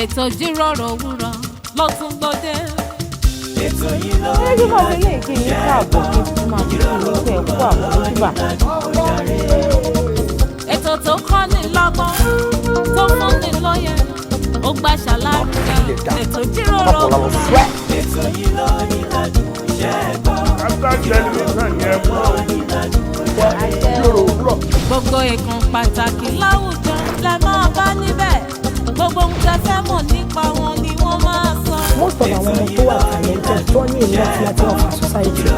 Ètò ìjíròrò òwúrọ̀ ló tún gbòde. Ètò yìí ló Ẹ jẹ́ máa fi lè kí yín káàbọ̀, kí n tún máa fi kí yín pé ẹ kú àmójúbà. Ètò tó kọ́ ni lọ́gbọ́n, tó fún ni lóye, ó gbà ṣàlàyé. Ètò ìjíròrò òwúrọ̀. Ètò yìí ló ní ládùn iṣẹ́ gbọ́. Kaftan Television yẹn mọ́ o. Gbogbo ìkan pàtàkì láwùjọ lẹ máa bá níbẹ̀. Gbogbo ohun tẹ́ fẹ́ mọ̀ nípa wọn ni wọ́n máa sọ. Most of àwọn ọmọ tó wà talented, tó ní a lot láti offer society. Ẹ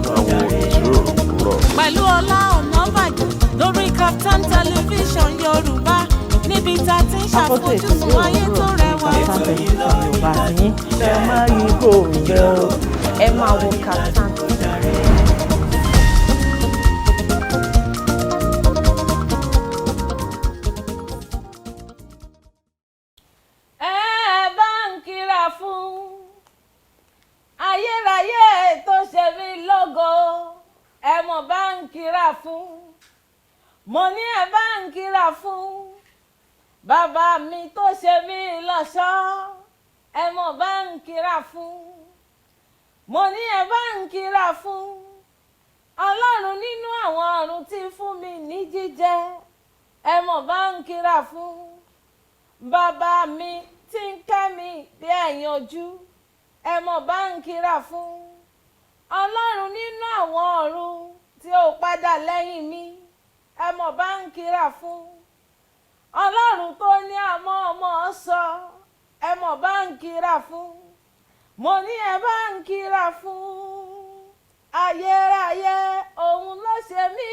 máa wo Ìjíròrò Òwúrọ̀. Pẹ̀lú Ọlá Ọ̀nàbàjọ lórí Kaftan Television Yorùbá, níbi tá a ti ń Akọ́tún ètò ṣàfojúsùn ìjíròrò ayé tó òwúrọ̀ rẹwà. Kaftan Television Yorùbá àti yín. Ẹ má yí kò bẹ́ o. Ẹ máa wo Kaftan. Ẹ bá ń kíra fún ayérayé tó ṣe mí lógo. Ẹ mọ̀ bá ń kíra fún, mo ní ẹ bá ń kíra fún bàbá mi tó ṣe mí lọ́ṣọ̀ọ́. Ẹ mọ̀ bá ń kíra fún, mo ní ẹ bá ń kíra fún Ọlọ́run nínú àwọn ọ̀run tí fún mi ní jíjẹ. Ẹ mọ̀ bá ń kíra fún bàbá mi tí ń kẹ́ mi bí ẹ̀yìn ojú. Ẹ mọ̀ bá ń kíra fún Ọlọ́run nínú àwọn ọ̀run tí ó padà lẹ́yìn mi. Ẹ mọ̀ bá ń kíra fún Ọlọ́run tó ní àmọ́ ọmọ sọ. Ẹ mọ̀ bá ń kíra fún, mo ní ẹ bá ń kíra fún ayérayé. Òun ló ṣe mí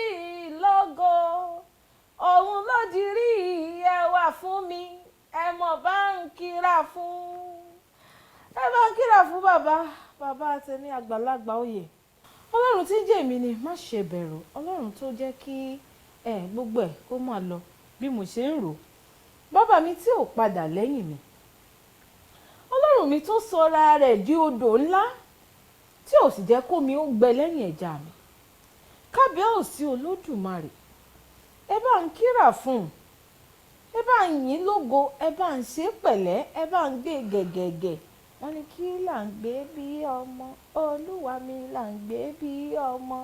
lógo, òun ló dirí ẹwà fún mi. Ẹ mọ̀ bá ń kíra fún, ẹ bá ń kíra fún bàbá, bàbá tèmi àgbàlagbà oyè. Ọlọ́run tí ń jẹ́ èmi ni má ṣe bẹ̀rù, Ọlọ́run tó jẹ́ kí ẹ gbogbo ẹ̀ kó máa lọ bí mo ṣe ń rò ó, bàbá mi tí ò padà lẹ́yìn mi, Ọlọ́run mi tó sọra rẹ̀ di odò ńlá tí ò sì jẹ́ kómi ó gbẹ lẹ́yìn ẹja mi. Kábíyèsí Olódùmarè, ẹ bá ń kíra fún un, ẹ bá ń yìn lógo, ẹ bá ń ṣe pẹ̀lẹ́, ẹ bá ń gbé gẹ̀gẹ̀gẹ̀. Wọ́n ní kí là ń gbé bí ọmọ Olúwa mi, là ń gbé bí ọmọ.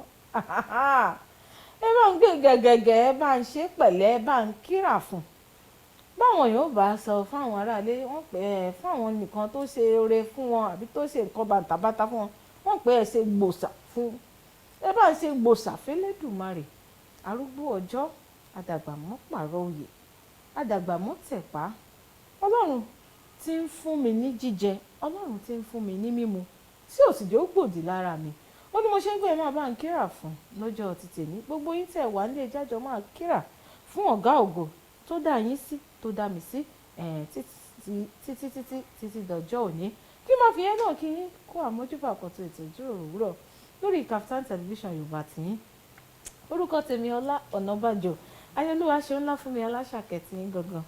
Ẹ bá ń gbé gẹ̀gẹ̀gẹ̀, ẹ bá ń ṣe pẹ̀lẹ́, ẹ bá ń kíra fún un. Báwọn yóò bá sọ fáwọn aráalé wọ́n pè é fáwọn nìkan tó ṣe oore fún wọn àbí tó ṣe nǹkan bàǹtàbàǹtà fún wọn, wọ́n pè é ṣe gbòòsà fún. Ẹ bá ń ṣe gbòòsà fẹ́lẹ́dùmarè, arúgbó ọjọ́, àdàgbàmọ́ pààrọ̀ oyè, àdàgbàmọ́ tẹ̀pá, Ọlọ́run tí ń fún mi ní jíjẹ, Ọlọ́run tí ń fún mi ní mímu tí ò sì jẹ́ ó gbòdì lára mi. Ó ní mo ṣe ń gbé, ẹ máa bá ń kíra fún lọ́jọ́ ti tèmi. Gbogbo yín tẹ̀ wá nílé jájọ máa kíra fún ọ̀gá ògo tó dá yín sí, tó dá mi sí títí títí títí dọjọ́ òní. Kí máa fi yẹn náà kí yín kó àmójúbà àkọ́tún ètò ìjíròrò òwúrọ̀ lórí Kaftan Television Yorùbá tìyín. Orúkọ tèmi, Ọlá Ọ̀nàbàjò Ayélujára, ṣe ńlá fún mi aláṣàkẹ́tì yín gangan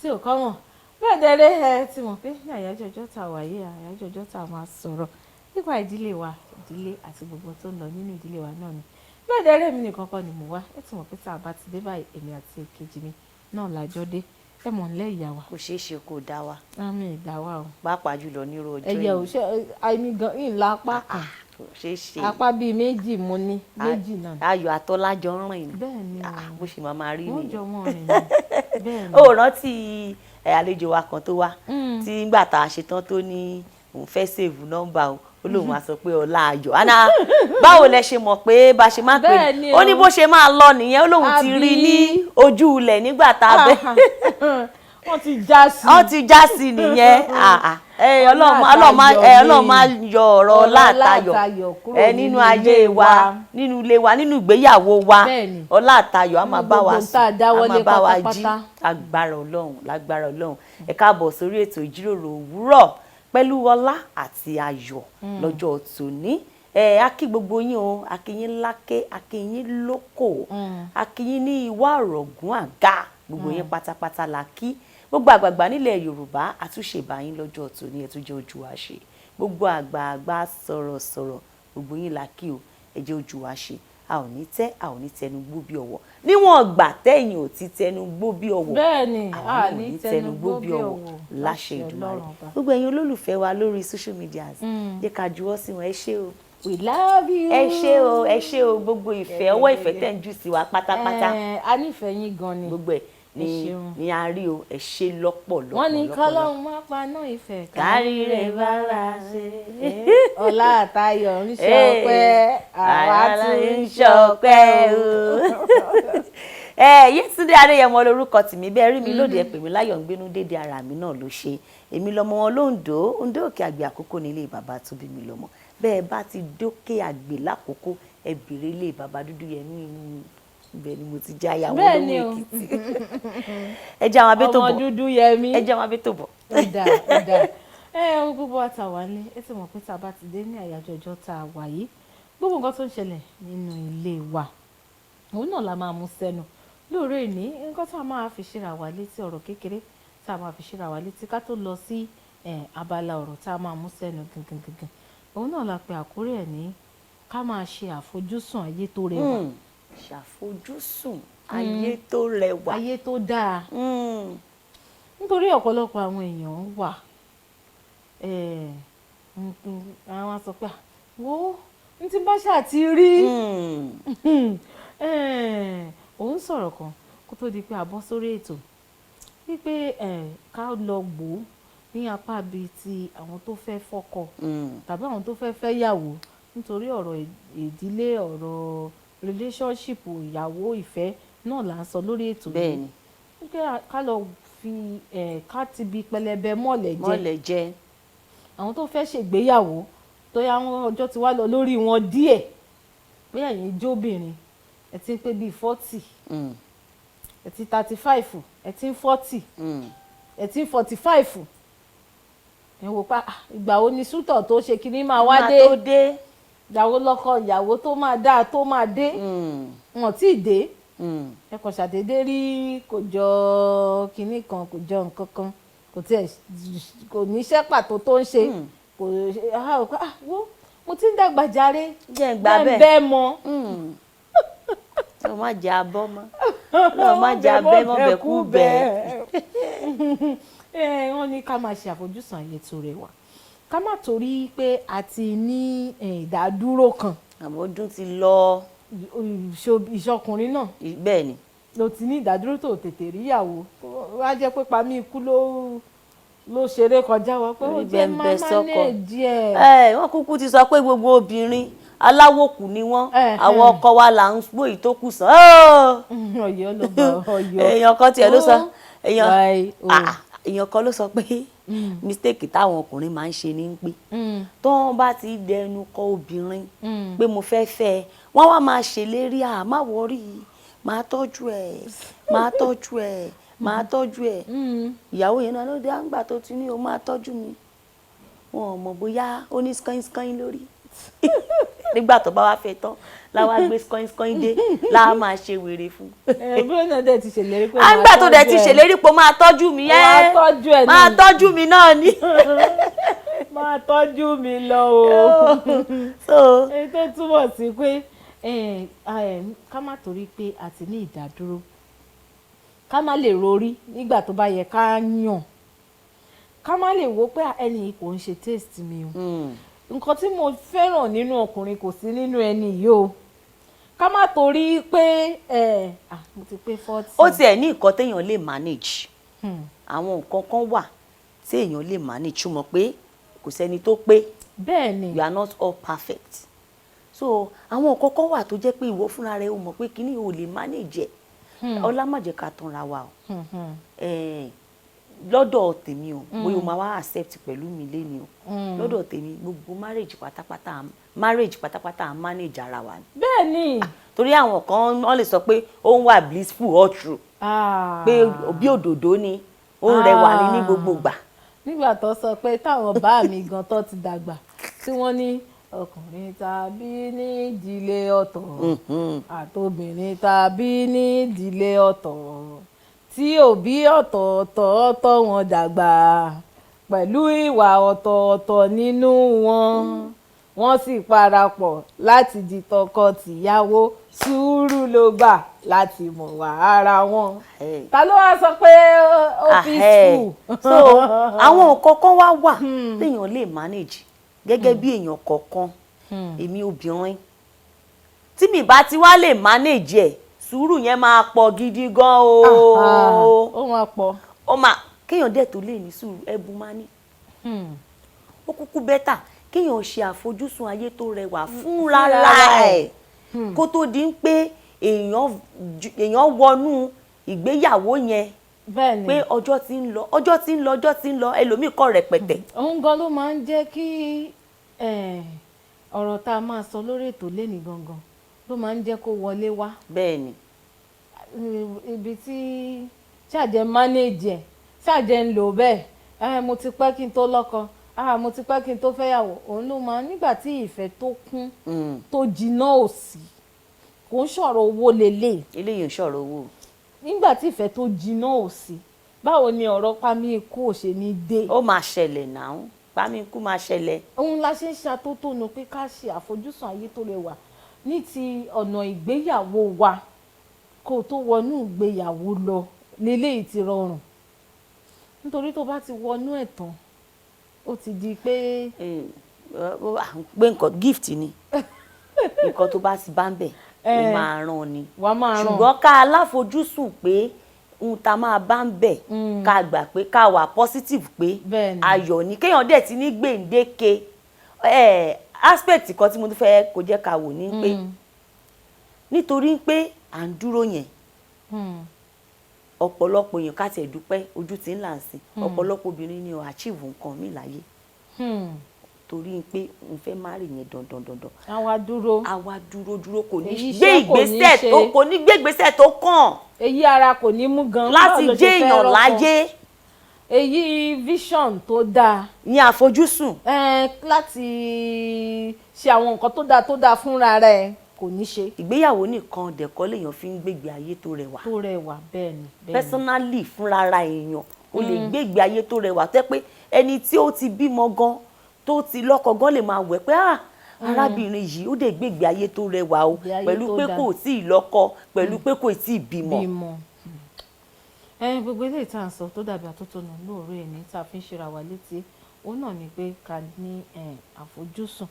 tí ò kọ́ mọ̀ bẹ́ẹ̀ dẹ́rẹ́. Ẹ ti mọ̀ pé ní àyájọ́ ọjọ́ tá a wà yìí, àyájọ́ ọjọ́ tá a máa sọ̀rọ̀ nípa ìdílé wa, ìdílé àti gbogbo tó ń lọ nínú ìdílé wa náà ni. Bẹ́ẹ̀ dẹ́rẹ́, mi nìkan kọ́ ni mo wá. Ẹ ti mọ̀ pé tá a bá ti dé báyìí, èmi àti èkejì mi náà lájọ́ dé. Ẹ mọ̀ nílẹ̀ ìyá wa. Kò ṣeé ṣe kó dá wa. Àmì ìdá wa o. Pàápàá jùlọ nírú ọjọ́ Ẹyẹ ò ṣe àìmí gan ìlà apá kan. Kò ṣeé ṣe. Apá bíi méjì mo ní, méjì náà. Ayọ̀ àtọ́lá jọ ń rìn. Bẹ́ẹ̀ ni. Ah, bó ṣe máa máa rí Wọ́n nìyẹn. jọ mọ́ rìn ní bẹ́ẹ̀ ni. Ó rántí ẹ, àlejò wa kan tó wá tí ngbà tá a ṣe tán tó ní òun fẹ́ save nọ́mbà o, ó lóun wá sọ pé Ọlá Ayọ̀ àná, báwo lẹ ṣe mọ̀ pé bá ṣe máa pè Bẹ́ẹ̀ ni. Ó ní O. bó ṣe máa lọ nìyẹn. Ó lóun ti rí ní ojú ilẹ̀ nígbà tá a bẹ́. Wọ́n ti já sí. Wọ́n ti já sí nìyẹn. Ah, ah. Ẹ, Ọlá Ọlọ́run máa yọ ọ̀rọ̀ Ọlá ọlá àtayọ̀ àtayọ̀ kúrò ẹ nínú nínú ayé ilé wa, wa. Nínú ilé wa, nínú ìgbéyàwó wa. Bẹ́ẹ̀ni. Ọlá àtayọ̀ á máa Nínú bá wa gbogbo sùn, tá a á dáwọ́lé máa bá wa jí. pátápátá. Lágbára Ọlọ́run, lágbára Ọlọ́run. Ẹ káàbọ̀ sórí ètò ìjíròrò òwúrọ̀ pẹ̀lú Ọlá àti Ayọ̀ lọ́jọ́ tòní. Ẹ a kí gbogbo yín o. A kí yín láké, a kí yín lóko, a kí yín ní ìwà ọ̀rọ̀gún àga, gbogbo yín pátápátá la kí. Gbogbo àgbààgbà nílẹ̀ Yorùbá, àtúnṣe báyìí lọ́jọ́ tòní. Ẹ tún jẹ́ ojú wa ṣe. Gbogbo àgbààgbà sọ̀rọ̀sọ̀rọ̀, gbogbo yín la kí o. Ẹ jẹ́ ojú wa ṣe. A ò ní tẹ́, a ò ní tẹnu gbó bí ọwọ́. Níwọ̀n gbà tẹ́yìn ò ti tẹnu gbó bí ọwọ́, Bẹ́ẹ̀ ni, àwa a náà ò ní ní tẹnu tẹnu gbó gbó bí bí ọwọ́ ọwọ́ láṣẹ láṣẹ Èdùmàrè. Ọlọ́run Ọba. Gbogbo ẹ̀yin olólùfẹ́ wa lórí social media, jẹ́ ká juwọ́ sí wọn. Ẹ ṣé o. We love you. Ẹ ṣé o, ẹ ṣé o. Gbogbo ìfẹ́, ọwọ́ ìfẹ́ tẹ̀ ń jù sí wa pátápátá, Ẹ, a nífẹ̀ẹ́ yín gan ni. gbogbo ẹ̀ ni Ẹ ṣeun. ni a rí o. Ẹ ṣé lọ́pọ̀lọpọ̀. Wọ́n ní lọ́pọ̀lọpọ̀. kọ́lọ́hún má paná ìfẹ́, kárí rẹ̀ bá wa ṣe. Ọlá àtayọ̀ ń ṣọpẹ́, àwa tún ń ṣọpẹ́ o. Ẹ Yétúndé Adéyẹmọ lórúkọ tèmi. Bẹ́ẹ̀ rí mi lóde, ẹ pè mí láyọ̀ ń gbénú dédé ara mi náà ló ṣe. Èmi lọmọ wọn lóńdó, Oǹdó Òkè Àgbè Àkókò nílé bàbá tó bí mi lọ́mọ. Bẹ́ẹ̀ bá ti dókè àgbè lákòókò, ẹ bèrè ilé bàbá dúdú yẹn ní ibẹ̀ ni mo ti já yàwó Bẹ́ẹ̀ ni lówó o. Èkìtì. Ẹ jẹ́ àwọn abẹ́ tó Ọmọ bọ̀. dúdú yẹmí. Ẹ jẹ́ àwọn abẹ́ tó bọ̀. Ó dáa, ó dáa. Ẹ o, gbogbo wa tá a wà ní, ẹ ti mọ̀ pé tá a bá ti dé ní àyájọ́ ọjọ́ tá a wà yìí, gbogbo nǹkan tó ń ṣẹlẹ̀ nínú ilé wa, òun náà la máa mú sẹ́nu lóòrè ní. Nǹkan tá a máa fi ṣíra wa létí, ọ̀rọ̀ kékeré tá a máa fi ṣíra wa létí ká tó lọ sí abala ọ̀rọ̀ tá a máa mú sẹ́nu gangan gangan, òun náà la pe àkórí ẹ̀ ní ká máa ṣe àfojúsùn ayé tó rẹwà. Ṣàfojúsùn ayé tó rẹwà. Ayé tó dáa. Nítorí ọ̀pọ̀lọpọ̀ àwọn èèyàn wà, àwọn á sọ pé, "Ah, wo n tí bá ṣáà ti rí." Òun sọ̀rọ̀ kan kó tó di pé a bọ́ sórí ètò wípé ká lọ gbó ní apá bíi ti àwọn tó fẹ́ fọ́kọ tàbí àwọn tó fẹ́ fẹ́ yàwó, nítorí ọ̀rọ̀ ìdílé, ọ̀rọ̀ relationship, ìyàwó ìfẹ́ náà là ń sọ lórí ètò yìí. Wípé ká lọ fi ká ti bi pẹlẹbẹ mọ́lẹ̀ jẹ. Mọ́lẹ̀ jẹ. Àwọn tó fẹ́ ṣègbéyàwó, tó yá wọn, ọjọ́ ti wá lọ lórí wọn díẹ̀, bóyá ẹ̀yin jóbìnrin, ẹ ti ń pé bíi 40, ẹ ti 35, ẹ ti ń 40, ẹ ti ń 45, ẹ wò pa, "Ah, ìgbà wo ni sútọ̀ tó ṣe kinní máa wá Máa dé?" tó dé. Ìyàwó lọ́kọ ìyàwó tó máa dáa tó máa dé, wọn tí ì dé. Ẹ kàn ṣàdédé rí, kò jọ kinní kan, kò jọ nǹkan kan, kò tiẹ̀ kò níṣẹ́ pàtó tó ń ṣe, kò ṣe. Ah, ah, wo, mo ti ń dàgbà jàre. Jẹ́ ń gbà jẹ́ ń bẹ́ẹ̀. bẹ́ẹ̀ mọ́. Ọlọ́run má jẹ́ abọ́ mọ́, Ọlọ́run má jẹ́ abẹ́ mọ́ bẹ́ẹ̀ kú bẹ́ẹ̀. Ẹ wọ́n ní ká máa ṣe àfojúsùn ayé tó rẹwà, ká má torí pé a ti ní ìdádúró kan. Àmọ́ ọdún ti lọ. Ìṣọkùnrin náà Bẹ́ẹ̀ ni. ló ti ní ìdádúró tó tètè ríyàwó, wá jẹ́ pé pamí ikú ló ṣeré kọjá wa pé ó Orí jẹ́ má bẹ́ẹ̀ sọ́kọ. manage ẹ̀. Ẹ wọ́n kúkú ti sọ pé gbogbo obìnrin aláwòkù ni wọ́n. Àwọn ọkọ wa là ń gbó èyí tó kù sàn. Ọ̀yọ́ ló bá Ọ̀yọ́. Èèyàn kan tiẹ̀ ló sọ èèyàn Y O. Ah, èèyàn kan ló sọ pé mistake táwọn ọkùnrin máa ń ṣe ní pé tó wọ́n bá ti dẹnu kọ obìnrin pé mo fẹ́ fẹ́ ẹ, wọ́n wá máa ṣèlérí, à má worry, máa tọ́jú ẹ̀, máa tọ́jú ẹ̀, máa tọ́jú ẹ̀. Ìyàwó yẹn náà ló dé àǹgbà tó ti ní o máa tọ́jú mi, wọn ò mọ̀ bóyá ó ní skọ́in skọ́in lórí. Nígbà tó bá wá fẹ́ tán láwa gbé skọ́in skọ́in dé, láwa máa ṣe wèrè fún. Ẹ bí ó náà dẹ̀ ti ṣèlérí pé Àǹgbà tó dẹ̀ ti tọ́jú ẹ. ṣèlérí pé ó máa tọ́jú mi. Wàá Ẹ́ tọ́jú ẹ máa náà. Tọ́jú mi náà ni. Máa tọ́jú mi lọ o. So Èyí tó túmọ̀ sí pé ká má torí pé a ti ní ìdádúró ká má lè rorí nígbà tó bá yẹ ká yàn, ká má lè wò pé ẹni yìí kò ń ṣe taste mi o, nǹkan tí mo fẹ́ràn nínú ọkùnrin kò sí nínú ẹni yìí o, ká má torí pé ẹ ah, mo ti pé 40. Ó tiẹ̀ ní nǹkan téèyàn lè manage. Àwọn nǹkan kan wà tí èèyàn lè manage, ṣùgbọ́n pé kò sẹ́ni tó pé. Bẹ́ẹ̀ ni. You are not all perfect, so àwọn nǹkan kan wà tó jẹ́ pé ìwọ fúnra rẹ o mọ̀ pé kíní o lè manage ẹ̀. Ọlá, má jẹ́ ká tanra wa o. Lọ́dọ̀ tèmi o, bóyá o máa wá accept pẹ̀lú mi léni o, lọ́dọ̀ tèmi, gbogbo marriage pátápátá, marriage pátápátá, à ń manage ara wa ni. Bẹ́ẹ̀ ni. Torí àwọn kan, wọ́n lè sọ pé ó ń wà blissful all through, pé bí òdòdó ni, ó ń rẹwà ní ní gbogbo ìgbà. Nígbà tó sọ pé táwọn bá mi gan tó ti dàgbà, tí wọ́n ní ọkùnrin tàbí ní ìdílé ọ̀tọ̀ àtobìnrin tàbí ní ìdílé ọ̀tọ̀, tí òbí ọ̀tọ̀ọ̀tọ̀ tọ́ wọn dàgbà pẹ̀lú ìwà ọ̀tọ̀ọ̀tọ̀ nínú wọn. Wọ́n sì parapọ̀ láti di tọkọ-tìyàwó. Sùúrù ló gbà láti mọ̀ wá ara wọn. Hey. Ta ló wá sọ pé ó peaceful? So àwọn nǹkan kan wá wà téèyàn lè manage gẹ́gẹ́ bí èèyàn kọ̀ọ̀kan. Èmi obìnrin tí mi bá ti wá lè manage ẹ̀, sùúrù yẹn máa pọ̀ gidi gan o. Ó máa pọ̀. Ó máa kéèyàn dẹ̀ tó lè ní sùúrù, ẹ̀bùn máa ní. Ó kúkú better kéèyàn ṣe àfojúsùn ayé tó rẹwà fúnra ẹ̀ kó tó di ń pé èèyàn wọnú ìgbéyàwó yẹn, pé ọjọ́ tí ń lọ, ọjọ́ tí ń lọ, ọjọ́ tí ń lọ, ẹlòmíì kọ́ rẹpẹtẹ. Òun gan ló máa ń jẹ́ kí ọ̀rọ̀ tá a máa sọ lórí ètò lénìí gangan ló máa ń jẹ́ kó wọlé wá. Ibi tí ṣàjẹ́ manage ẹ̀, ṣàjẹ́ ń lò bẹ́ẹ̀, mo ti pẹ́ kí n tó lọ́kọ, mo ti pẹ́ kí n tó fẹ́yàwó, òun ló máa nígbà tí ìfẹ́ tó kún tó jiná ò sí, kò ń sọ̀rọ̀ owó lélẹ̀. Eléyìí ń sọ̀rọ̀ owó. Nígbà tí ìfẹ́ tó jiná ò sí, báwo ni ọ̀rọ̀ pamí ikú ò ṣe ní dé? Ó máa ṣẹlẹ̀ náà, pamí ikú máa ṣẹlẹ̀. Òun la ṣe ń ṣàtótónu pé ká ṣe àfojúsùn ayé tó rẹwà ní ti ọ̀nà ìgbéyàwó wa. Kó o tó wọnú ìgbéyàwó lọ leléyìí ti rọrùn, nítorí tó bá ti wọnú ẹ̀ tán, ó ti di pé pé nǹkan gift ni, nǹkan tó bá ti bá ń bẹ̀, ó máa ràn ni. Wàá máa ràn. Ṣùgbọ́n ká aláfojúsùn pé ohun tá a máa bá ń bẹ̀, ká gbà pé ká wà positive pé ayọ̀ ni, kéèyàn dẹ̀ ti ní gbèǹdéke. Aspect kan tí mo tún fẹ́ kó jẹ́ ká wò ní pé nítorí pé à ń dúró yẹn, ọ̀pọ̀lọpọ̀ èèyàn, ká tiẹ̀ dúpẹ́ ojú tí ń là ń sìn, ọ̀pọ̀lọpọ̀ obìnrin ni ò achieve nǹkan mi láyé torí pé n fẹ́ marry yẹn dandan dandan. Àwa dúró. Àwa dúró dúró, kò ní Èyí gbé iṣẹ́ kò ní ìgbésẹ̀ ṣe. tó kò ní gbé ìgbésẹ̀ tó kàn Èyí ara kò ní mú gan. láti Báwo ló ṣe jẹ́ fẹ́ èèyàn rọ́kọ? láyé. Èyí vision tó dáa ní àfojúsùn láti ṣe àwọn nǹkan tó dáa tó dáa fúnra rẹ̀ kò ní ṣe. Ìgbéyàwó nìkan dẹ̀kọ́ lèèyàn fi ń gbégbé ayé tó rẹwà. Tó rẹwà, bẹ́ẹ̀ ni, bẹ́ẹ̀ ni. Personally, fúnra ra èèyàn, o lè gbégbé ayé tó rẹwà tẹ́ pé ẹni tí ó ti bímọ gan, tó ti lọ́kọ gan, lè máa wẹ̀ pé, "Ah, arábìnrin yìí, ó dẹ̀ gbégbé ayé tó rẹwà o," Ìgbé ayé pẹ̀lú tó pé dáa. kò tí ì lọ́kọ, pẹ̀lú pé kò tí ì bímọ. Bímọ. Ẹ gbogbo eléyìí tá à ń sọ tó dàbí àtótónu lóòrè ẹni tá a fi ń ṣera wa létí, òun náà ni pé ká ní àfojúsùn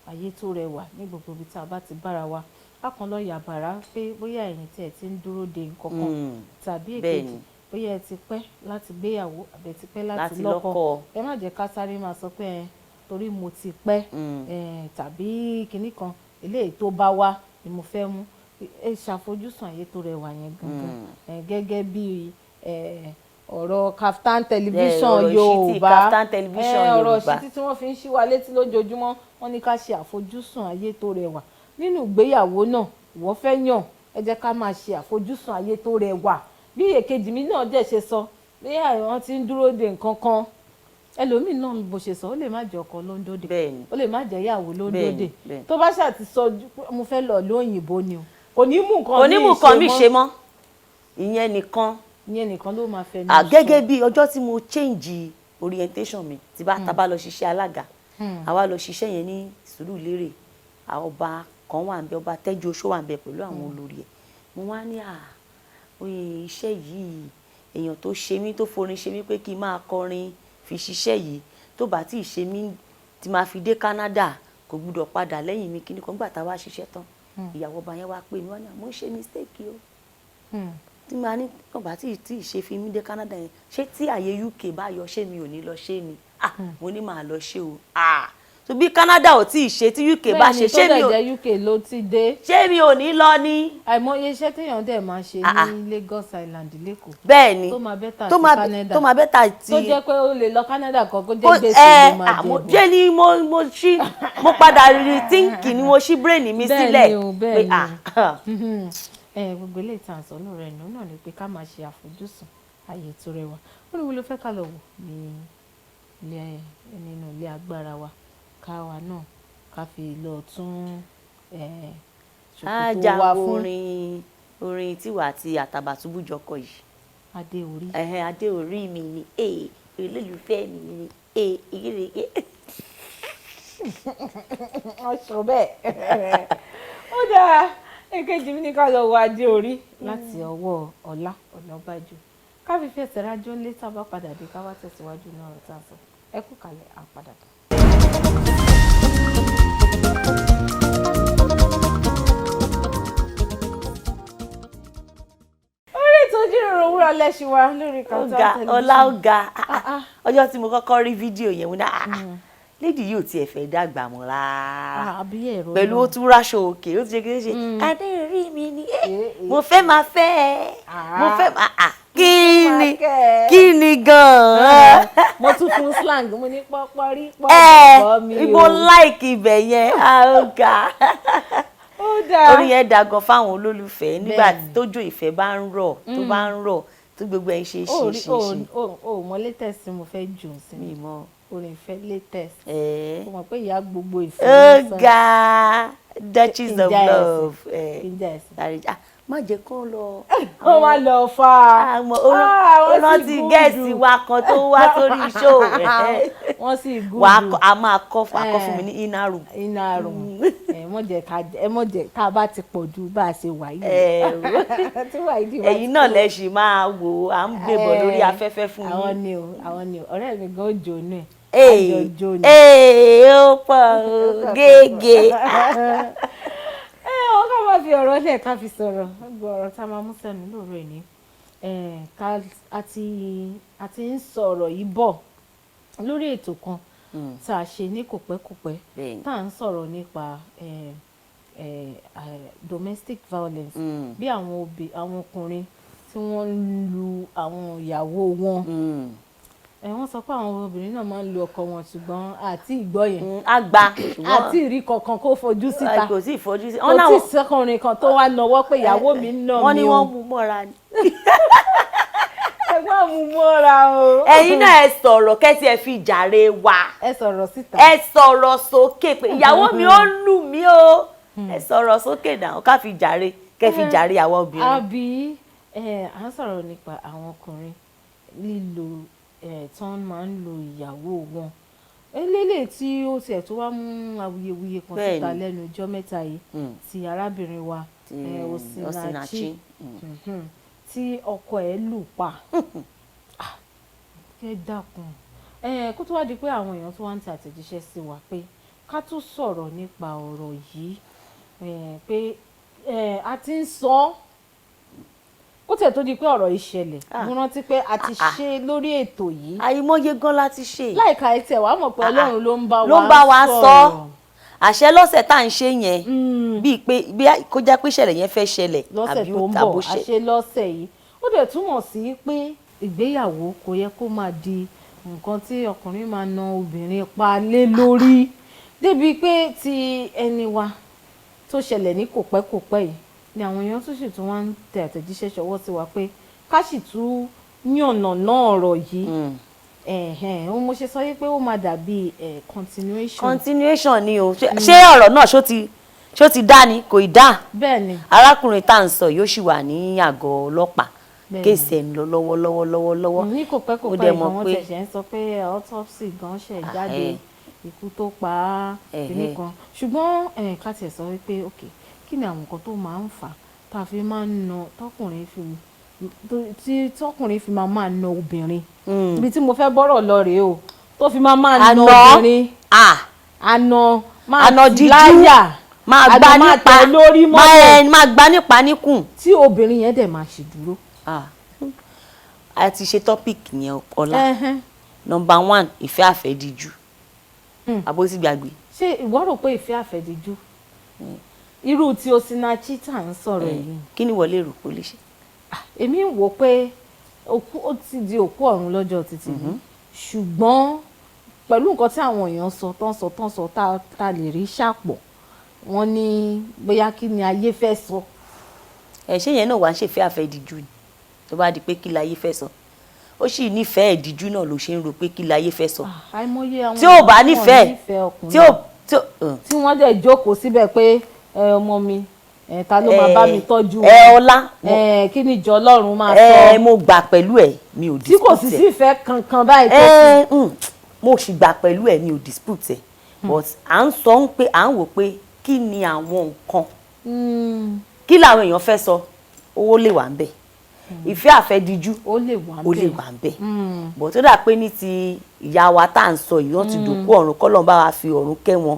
ayé tó rẹwà ní gbogbo ibi tá a bá ti bára wa. A kàn lọ yàbàrá pé bóyá ẹ̀yin tí ẹ ti ń dúró de nǹkan kan tàbí èkejì, bóyá ẹ ti pẹ́ láti gbéyàwó àbí ẹ ti pẹ́ láti láti lọ́kọ, lọ́kọ. ẹ má jẹ́ ká sáré máa sọ pé ẹ torí mo ti pẹ́ tàbí kinní kan, eléyìí tó bá wá ni mo fẹ́ mú. Ẹ ṣàfojúsùn ayé tó rẹwà yẹn gangan gẹ́gẹ́ bí ọ̀rọ̀ Kaftan Television ọ̀rọ̀ ìṣítí Yorùbá. Kaftan Television Ọ̀rọ̀ Yorùbá. ìṣítí tí wọ́n fi ń ṣí wa létí lójoojúmọ́, wọ́n ní ká ṣe àfojúsùn ayé tó rẹwà nínú ìgbéyàwó náà. Ìwọ fẹ́ yàn, ẹ jẹ́ ká máa ṣe àfojúsùn ayé tó rẹwà. Bí èkejì mi náà dẹ̀ ṣe sọ, bí àwọn tí ń dúró de nǹkan kan, ẹlòmíì náà bó ṣe sọ, ó lè má jẹ́ ọkọ ló ń dóde, ó lè má jẹ́ ìyàwó ló ń dóde. Tó bá ṣáà ti sọ ju pé mo fẹ́ lọ lóyìnbó ni o, kò ní mú nǹkan Kò ní mú míì nǹkan míì ṣe ṣe mọ́, ìyẹn nìkan. Ìyẹn nìkan ló máa fẹ́ ní À, gẹ́gẹ́ bí ọjọ́ tí mo change orientation mi, tí bá ta bá lọ ṣiṣẹ́ alága, àwa lọ ṣiṣẹ́ yẹn ní Sùúrùlérè. Àwọn ọba kan wà níbẹ̀, ọba Tẹ́jú Oṣó wà níbẹ̀ pẹ̀lú àwọn olórí ẹ̀. Mo wá ní, à, oye, iṣẹ́ yìí, èèyàn tó ṣe mí, tó forin ṣe mí pé kí n máa kọrin fi ṣiṣẹ́ yìí, tó bá tí ì ṣe mí tí máa fi dé Canada, kò gbúdọ̀ padà lẹ́yìn mi. Kíní kan gbà tá a wá ṣiṣẹ́ tán, ìyàwó ọba yẹn wá pè mí, wá ní àmọ́ ṣe mistake o, tí màá ní tó bá tí ì ṣe fi mí dé Canada yẹn, ṣé tí àyè UK bá yọ, ṣé mi ò ní lọ ṣe ni? Ah, mo ní màá lọ ṣe o. Ah, so bí Canada ò tí ì ṣe, tí UK bá ṣe, ṣé mi tó ò dẹ̀ jẹ́ UK ló ti dé. Ṣé mi ò ní lọ ní. Àìmọye iṣẹ́ téèyàn dẹ̀ máa ṣe Ah, ah. ní Lagos Island lẹ́kọ̀ọ́ Bẹ́ẹ̀ ni. tó máa better tó ti máa Canada, tó máa better ti tó jẹ́ pé ó lè lọ Canada kan kó jẹ́ gbèsè ló máa jẹ bọ̀. Jẹ́ ni mo ṣí, mo padà rí tíǹkì ni, mo ṣí brain mi Bẹ́ẹ̀ sílẹ̀ ni o, bẹ́ẹ̀ pé ni. ah. Ẹ gbogbo eléyìí tá à ń sọ lóòrè ẹ̀nà náà ni pé ká máa ṣe àfojúsùn ayé tó rẹwà. Ó ní wo ló fẹ́ ká lọ wò ní ilé, nínú ilé agbára wa, káwa náà ká fi lọ tún ṣòkòtò Ajá wa fún. Orin orin tiwa àti Àtàbàtúbú jọ kọ yìí. Adé orí. Ẹ̀hẹ́n, adé orí mi ni, ee, olólùfẹ́ mi ni, ee, ìgbèrègbè. Wọ́n sọ bẹ́ẹ̀. Ó dáa, èkejì mi ní ká lọ wo adé orí láti ọwọ́ Ọlá Ọ̀nàbàjò, ká fi fẹsẹ̀ rájọ́ ńlé. Tá a bá padà dé, ká wá tẹ̀síwájú náà ọ̀rọ̀ tá a sọ. Ẹ kú kalẹ̀, à ń padà bọ̀. Orí ètò Ìjíròrò Òwúrọ̀ lẹ́ṣin wa lórí Ó Kaftan ga. Television. Ọlá, ó ga. Ah, ah. Ọjọ́ tí mo kọ́kọ́ rí fídíò yẹn, mo ní, "Ah, ah, lady yìí ò tiẹ̀ fẹ́ dàgbà mọ́ rárá." Àbí ẹ̀rọ Pẹ̀lú náà. ó tún ráṣọ òkè, ó ti ṣe kí ṣe adé rí mi ni mo fẹ́ máa fẹ́ ẹ, mo fẹ́ máa kí ni Máa kẹ́ ẹ. kí ni gan-an. Mo tún fún slang, mo ní pọ́pọ́ rí Ẹ pọ́pọ́ mi o. mo like ibẹ̀ yẹn. Ah, ó ga. Ó dáa. Orin yẹn da gan fáwọn olólùfẹ́ nígbà Bẹ́ẹ̀ni. tójò ìfẹ́ bá ń rọ̀, tó bá ń rọ̀, tó gbogbo ẹ̀ ń ṣe Ó ṣe rí ṣe ó ṣe. ó mọ latest tí mo fẹ́ jù sí Mi mọ. Orin ìfẹ́ latest. Ẹ̀ Mo mọ̀ pé ìyá gbogbo ìfẹ́ ó ló sọ. ga, Duchess of Ìjà ẹ̀sìn. Love ẹ̀. Ìjà ẹ̀sìn. Ah, má jẹ́ kó lọ. Ó máa lọ fa. Àmọ́ Ah, ó wọ́n sì rántí gúdù. gẹ̀ẹ́sì wa kan tó wá sórí show. Wọ́n sì gúdù. Wà á a máa kọ́ fún akọ́ fún mi ní inner room. Iná rùn ẹ mọ̀ jẹ́ ká ẹ mọ̀ jẹ́ tá a bá ti pọ̀ ju bá a ṣe wà yìí. Tí wà yìí wá Ẹ̀yin náà lẹ ṣì máa wò ó, à ń gbébọ̀ lórí afẹ́fẹ́ fún Àwọn yín. ni o, àwọn ni o. Ọ̀rẹ́ mi gan jò nù ẹ̀. Ee, Àjọ jó ni. ee, ó pọ̀ o, gègé. Ẹ ọ ká máa fi ọ̀rọ̀ lẹ̀, ká fi sọ̀rọ̀. Gbogbo ọ̀rọ̀ tá a máa mú sẹ́nu lóòrè ni ká a ti ń sọ̀rọ̀ yìí bọ̀ lórí ètò kan tá a ṣe ní kòpẹ́kòpẹ́, tá à ń sọ̀rọ̀ nípa domestic violence, bí àwọn ọkùnrin tí wọ́n ń lu àwọn ìyàwó wọn. Wọ́n sọ pé àwọn obìnrin náà máa ń lu ọkọ wọn, ṣùgbọ́n àti ìgbọ́ yẹn, Àgbà àti ìrí kankan kó fojú síta. Kò sí ìfojú sí. Kò tí ì sọkùnrin kan tó wá nọwọ́ pé ìyàwó mi ń nà Wọ́n ní mí o. wọ́n mú mọ́ra ni. Ẹgbọ́n mú mọ́ra o. Ẹ̀yin náà ẹ sọ̀rọ̀ kẹ́sì, ẹ fi jàre wa. Ẹ sọ̀rọ̀ síta. Ẹ sọ̀rọ̀ sókè pé ìyàwó mi ó lù mí o. Ẹ sọ̀rọ̀ sókè náà, ká fi jàre, kẹ́ fi jàre àwọn obìnrin. Àbí à ń sọ̀rọ̀ nípa àwọn ọkùnrin lílo tí wọ́n máa ń lo ìyàwó wọn, eléyìí tí ó tiẹ̀ tó wá mú awuyewuye kan síta lẹ́nu ọjọ́ mẹ́ta yìí, ti arábìnrin wa Ti Osinachi, Osinachi. Tí ọkọ ẹ̀ lù pa. Ah, ẹ dákun, kó tó wá di pé àwọn èèyàn tó wá ń tẹ àtẹ̀jíṣẹ́ sí wa pé ká tún sọ̀rọ̀ nípa ọ̀rọ̀ yìí, pé a ti ń sọ ọ́ kó tẹ̀ tó di pé ọ̀rọ̀ yìí ṣẹlẹ̀. Mo rántí pé a ti ṣe lórí ètò yìí. Àìmọye gan láti ṣe. Láìka ẹ tiẹ̀ wàá mọ̀ pé Ọlọ́run ló ń bá wa Ló ń bá wa sọ. sọ̀rọ̀. Àṣẹ lọ́sẹ̀ tá à ń ṣe yẹn, bíi pé bí kó jẹ́ pé ìṣẹ̀lẹ̀ yẹn fẹ́ ṣẹlẹ̀ Lọ́sẹ̀ àbí tó ń tàbó bọ̀ ṣe. Àṣẹ lọ́sẹ̀ yìí, ó dẹ̀ túmọ̀ sí pé ìgbéyàwó kò yẹ kó máa di nǹkan tí ọkùnrin máa na obìnrin pa lé lórí, débi pé ti ẹni wa tó ṣẹlẹ̀ ní kòpẹ́kòpẹ́ yìí ni àwọn èèyàn tún sì tún wá ń tẹ àtẹ̀jíṣẹ́ ṣọwọ́ sí wa pé ká sì tún yànnàná ọ̀rọ̀ yìí. Ẹ̀hẹ̀n, ó mo ṣe sọ yìí pé ó máa dàbí continuation. Continuation ni o. Ṣé ọ̀rọ̀ náà ṣó ti dá ni? Kò ì dá. Bẹ́ẹ̀ ni. Arákùnrin tá à ń sọ yóò sì wà ní àgọ́ ọlọ́pàá. Bẹ́ẹ̀ni. Case ẹ̀ ń lọ lọ́wọ́ lọ́wọ́ lọ́wọ́ lọ́wọ́. Ní kò pẹ́ kò Ó pẹ́ dẹ̀ ìgbọ̀n mọ̀ wọn pé tẹ̀sẹ̀ ń sọ pé autopsy gan ṣẹ̀ jáde, ikú tó pa á, kìíní kan. Ṣùgbọ́n ká tiẹ̀ sọ wípé ok, kí ni àwọn nǹkan tó máa ń fà á tá a fi máa ń na tọkùnrin fi tí tọkùnrin fi máa máa na obìnrin? Ibi tí mo fẹ́ bọ́rọ̀ lọ rèé o, tó fi máa máa na Àná obìnrin, ah àna máa Àna tì díjú, láyà, máa àna gbá máa nípa tẹ̀ lórí máa mọ́lẹ̀, máa gbá nípa níkùn. Tí obìnrin yẹn dẹ̀ máa ṣì dúró. Ah. A ti ṣe topic yẹn, Ọlá. Number one, ìfẹ́ àfẹ́díjú. Àbó ti gbàgbé? Ṣé ìwọ rò pé ìfẹ́ àfẹ́díjú irú tí Osinachi tá à ń sọ̀rọ̀ yìí? Kí ni wọlé rò kó lè ṣe? Ah, èmi ń wò pé òkú ó ti di òkú ọ̀run lọ́jọ́ títì yìí, ṣùgbọ́n pẹ̀lú nǹkan tí àwọn èèyàn sọ tán sọ tán sọ, tá tá lè rí ṣàpọ̀, wọ́n ní bóyá kí ni ayé fẹ́ sọ. Ẹ ṣé yẹn náà wàá ṣèfẹ́ àfẹ́díjú ni? Tó bá di pé kí láyé fẹ́ sọ, ó sì nífẹ̀ẹ́ ìdíjú náà ló ṣe ń ro pé kí láyé fẹ́ sọ. Ah, àìmọye àwọn Tí ò bá èèyàn nífẹ̀ẹ́ nífẹ̀ẹ́ ọkùnrin tí ò tí ò tí wọ́n dẹ̀ jókòó síbẹ̀ pé ẹ, ọmọ mi ẹ, ta ló máa bá mi tọ́jú ẹ Ọlá ẹ, kí ni ìjọ Ọlọ́run máa ẹ sọ? Mo gbà pẹ̀lú ẹ, mi ò Tí kò sì dispute ẹ. sí ìfẹ́ kankan báyìí tó Ẹ mo sì gbà pẹ̀lú ẹ, mi ò dispute ẹ. But à ń sọ ń pé à ń wò pé kí ni àwọn nǹkan, kí làwọn èèyàn fẹ́ sọ. Owó lè wà ń bẹ̀, ìfẹ́ àfẹ́díjú Ó lè wà. Ó lè wà ń bẹ̀, but ó dà pé ní ti ìyá wa tá à ń sọ yìí, wọ́n ti dòkú ọ̀run, kọ́lọ́n bá wa fi ọ̀run kẹ́ wọn.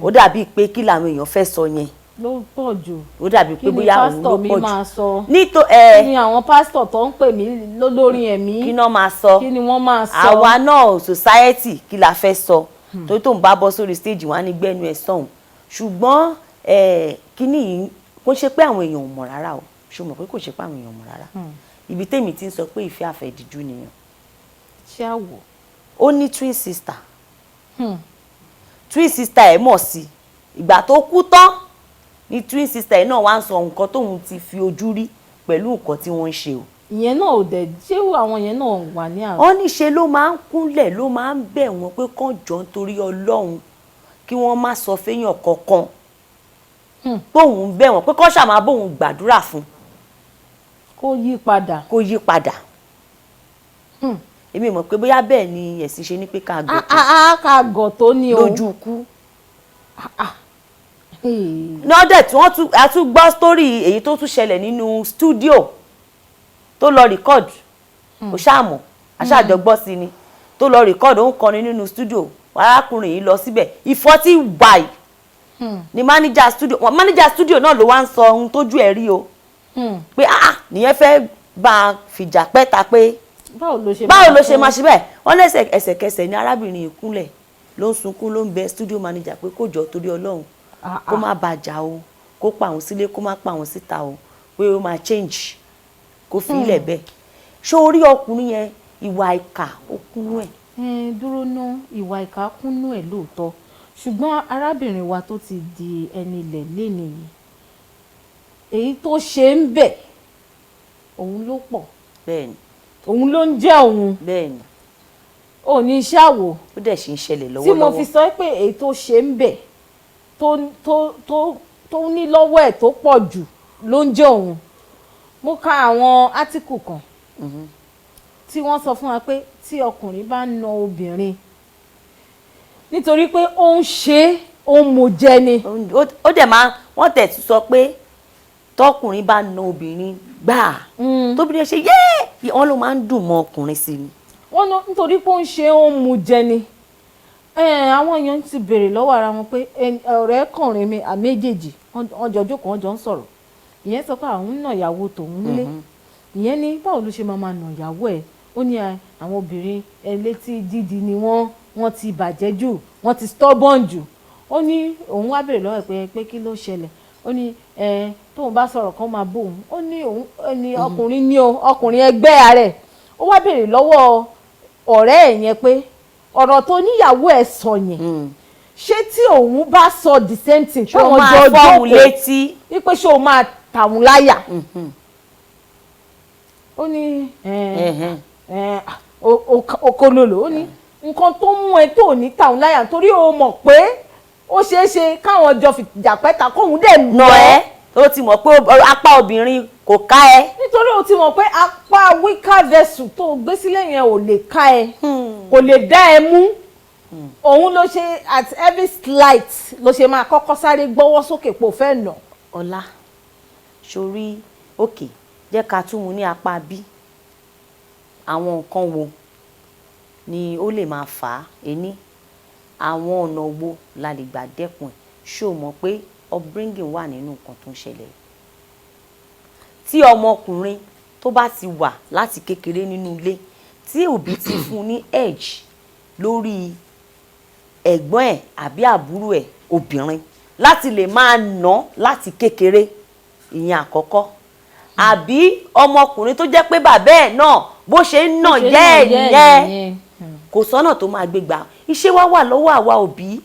Ó dàbí pé kí làwọn èèyàn fẹ́ sọ yẹn Ló pọ̀ jù. Ó dàbí pé Kí ni bóyá òun pásítọ̀ ló mi pọ̀ máa jù sọ? Nítò Kí ẹ ni àwọn pásítọ̀ tó ń pè mí lólórin ẹ̀mí, kí náà máa sọ? Kí ni wọ́n máa sọ? Àwa náà, society, kí la fẹ́ sọ? Torí tó ń bá bọ́ sórí stage, wọn á ní gbẹ́nu ẹ̀ sọ̀hún. Ṣùgbọ́n kíní yìí, kò ṣe pé àwọn èèyàn ò mọ̀ rárá o. Ṣó mọ̀ pé kò ṣe pé àwọn èèyàn ò mọ̀ rárá? Ibi tèmi ti ń sọ pé ìfẹ́ àfẹ́díjú nìyẹn. Ṣé àwọ̀. Ó ní twin sister. Twin sister ẹ̀ mọ̀ sí. Ìgbà tó kú tán ni twin sister ẹ̀ náà wá ń sọ nǹkan tóun ti fi ojú rí pẹ̀lú nǹkan tí wọ́n ń ṣe o. Ìyẹn náà ò dẹ̀ ṣé àwọn yẹn náà wà ní àwọn. Wọ́n ní ṣe ló máa ń kúnlẹ̀, ló máa ń bẹ̀ wọ́n pé kán jọ nítorí Ọlọ́run, kí wọ́n má sọ fẹ́yàn kankan bóun bẹ̀ wọ́n, pé kán ṣáà máa bóun gbàdúrà fún Kó yí padà. Kó yí padà. Èmi mọ̀ pé bóyá bẹ́ẹ̀ ni ẹ̀sìn ṣe ní pé ká gọ̀ tó. A ká gọ̀ tó ní o. Lójú ikú lọ́dẹ̀ tí wọ́n tún, a tún gbọ́ story èyí tó tún ṣẹlẹ̀ nínú studio tó lọ record. Ó ṣàmọ̀ aṣáàjọ gbọ́ sí ni tó lọ record, ó ń kọrin nínú studio. Arákùnrin yìí lọ síbẹ̀, ìfọ́tí wàì ni manager studio. Manager studio náà ló wá ń sọ ohun tójú ẹ̀ rí o, pé ah, nìyẹn fẹ́ bá a fìjà pẹ́ta pé Báwo ló ṣe báwo ló ṣe máa ṣe bẹ́ẹ̀? Wọ́n lẹ́sẹ̀ ẹsẹ̀kẹsẹ̀ ní arábìnrin yìí kúnlẹ̀, ló ń sunkún, ló ń bẹ studio manager pé kó jọ torí Ọlọ́run, kó má bàjá o, kó pa òun sílé, kó má pa òun síta o, pé ó máa change, kó fi ilẹ̀ bẹ́ẹ̀. Ṣé orí ọkùnrin yẹn, ìwà ìkà ó kúnú ẹ̀. Ẹ dúró ná, ìwà ìkà kúnnú ẹ̀ lóòótọ́, ṣùgbọ́n arábìnrin wa tó ti di ẹni ilẹ̀ léni yìí, èyí tó ṣe ń bẹ̀ òun ló pọ̀. Òun ló ń jẹ́ òun. Ò ní iṣẹ́ àwò. Ó dẹ̀ ṣì ń ṣẹlẹ̀ Tí lọ́wọ́lọ́wọ́. mo fi sọ pé èyí tó ṣe ń bẹ̀ tó ní lọ́wọ́ ẹ̀ tó pọ̀ jù ló ń jẹ́ òun. Mo ka àwọn átíkù kan tí wọ́n sọ fún wa pé tí ọkùnrin bá ń na obìnrin nítorí pé ó ń ṣe é, ó ń mo jẹ ni. Ó dẹ̀ máa, wọ́n tẹ̀ tún sọ pé tọkùnrin bá na obìnrin gbáà, tóbìnrin ṣe yéé, wọ́n ló máa ń dùn mọ́ ọkùnrin sí ni. Wọ́n ní nítorí pé ó ń ṣe, ó ń mu jẹ ni. Àwọn èèyàn ti béèrè lọ́wọ́ ara wọn pé ọ̀rẹ́kùnrin mi àméjèèjì, wọ́n jọ jókòó, wọ́n jọ ń sọ̀rọ̀. Ìyẹn sọ pé àwọn ń nà ìyàwó tòun nílé. Ìyẹn ní báwo ló ṣe máa nà ìyàwó ẹ̀? Ó ní àwọn obìnrin ẹlẹ́tí dídì ni wọ́n, wọ́n ti bàjẹ́ jù, wọ́n ti stubborn jù. Ó ní òun wá béèrè lọ́wọ́ ẹ̀ pé kí ló ṣẹlẹ̀? Ó ní tóun bá sọ̀rọ̀ kan máa bó òun. Ó ní òun ó ní ọkùnrin ní o, ọkùnrin ẹgbẹ́ rẹ̀. Ó wá béèrè lọ́wọ́ ọ̀rẹ́ ẹ̀ yẹn pé ọ̀rọ̀ tó níyàwó ẹ̀ sọ yẹn, ṣé tí òun bá sọ the same thing, Ṣé o táwọn máa jọ fọ́hùn jókòó létí? Wípé ṣé o máa tàwọn láyà? Ó ní okololo. Ó ní nǹkan tó mú ẹ tó ní tàwọn láyà, torí o mọ̀ pé ó ṣeé ṣe káwọn jọ fìjà pẹ́ta, kóun dẹ̀ nà ẹ́, ó ti mọ̀ pé apá obìnrin kò ká ẹ. Nítorí o ti mọ̀ pé apá weaker vessel tó gbé sílẹ̀ yẹn ò lè ká ẹ, kò lè dá ẹ mú. Òun ló ṣe at every slight ló ṣe máa kọ́kọ́ sáré gbọ́wọ́ sókè pò fẹ́ nà. Ọlá, sórí òkè, jẹ́ ká tún mu ní apá bí àwọn nǹkan wo ni ó lè máa fà á? Ení, àwọn ọ̀nà wo la lè gbà dẹ́kun ẹ̀? Ṣó o mọ̀ pé upbringing wà nínú nǹkan tó ń ṣẹlẹ̀ yìí? Tí ọmọkùnrin tó bá ti wà láti kékeré nínú ilé, tí òbí ti fún un ní edge lórí ẹ̀gbọ́n ẹ̀ àbí àbúrò ẹ̀ obìnrin láti lè máa nà láti kékeré, ìyẹn àkọ́kọ́. Àbí ọmọkùnrin tó jẹ́ pé bàbá ẹ̀ náà, bó ṣe ń nà yẹ́ ẹ̀ nìyẹn, kò sọ́nà tó máa gbé gbà. Iṣẹ́ wa wà lọ́wọ́ àwa òbí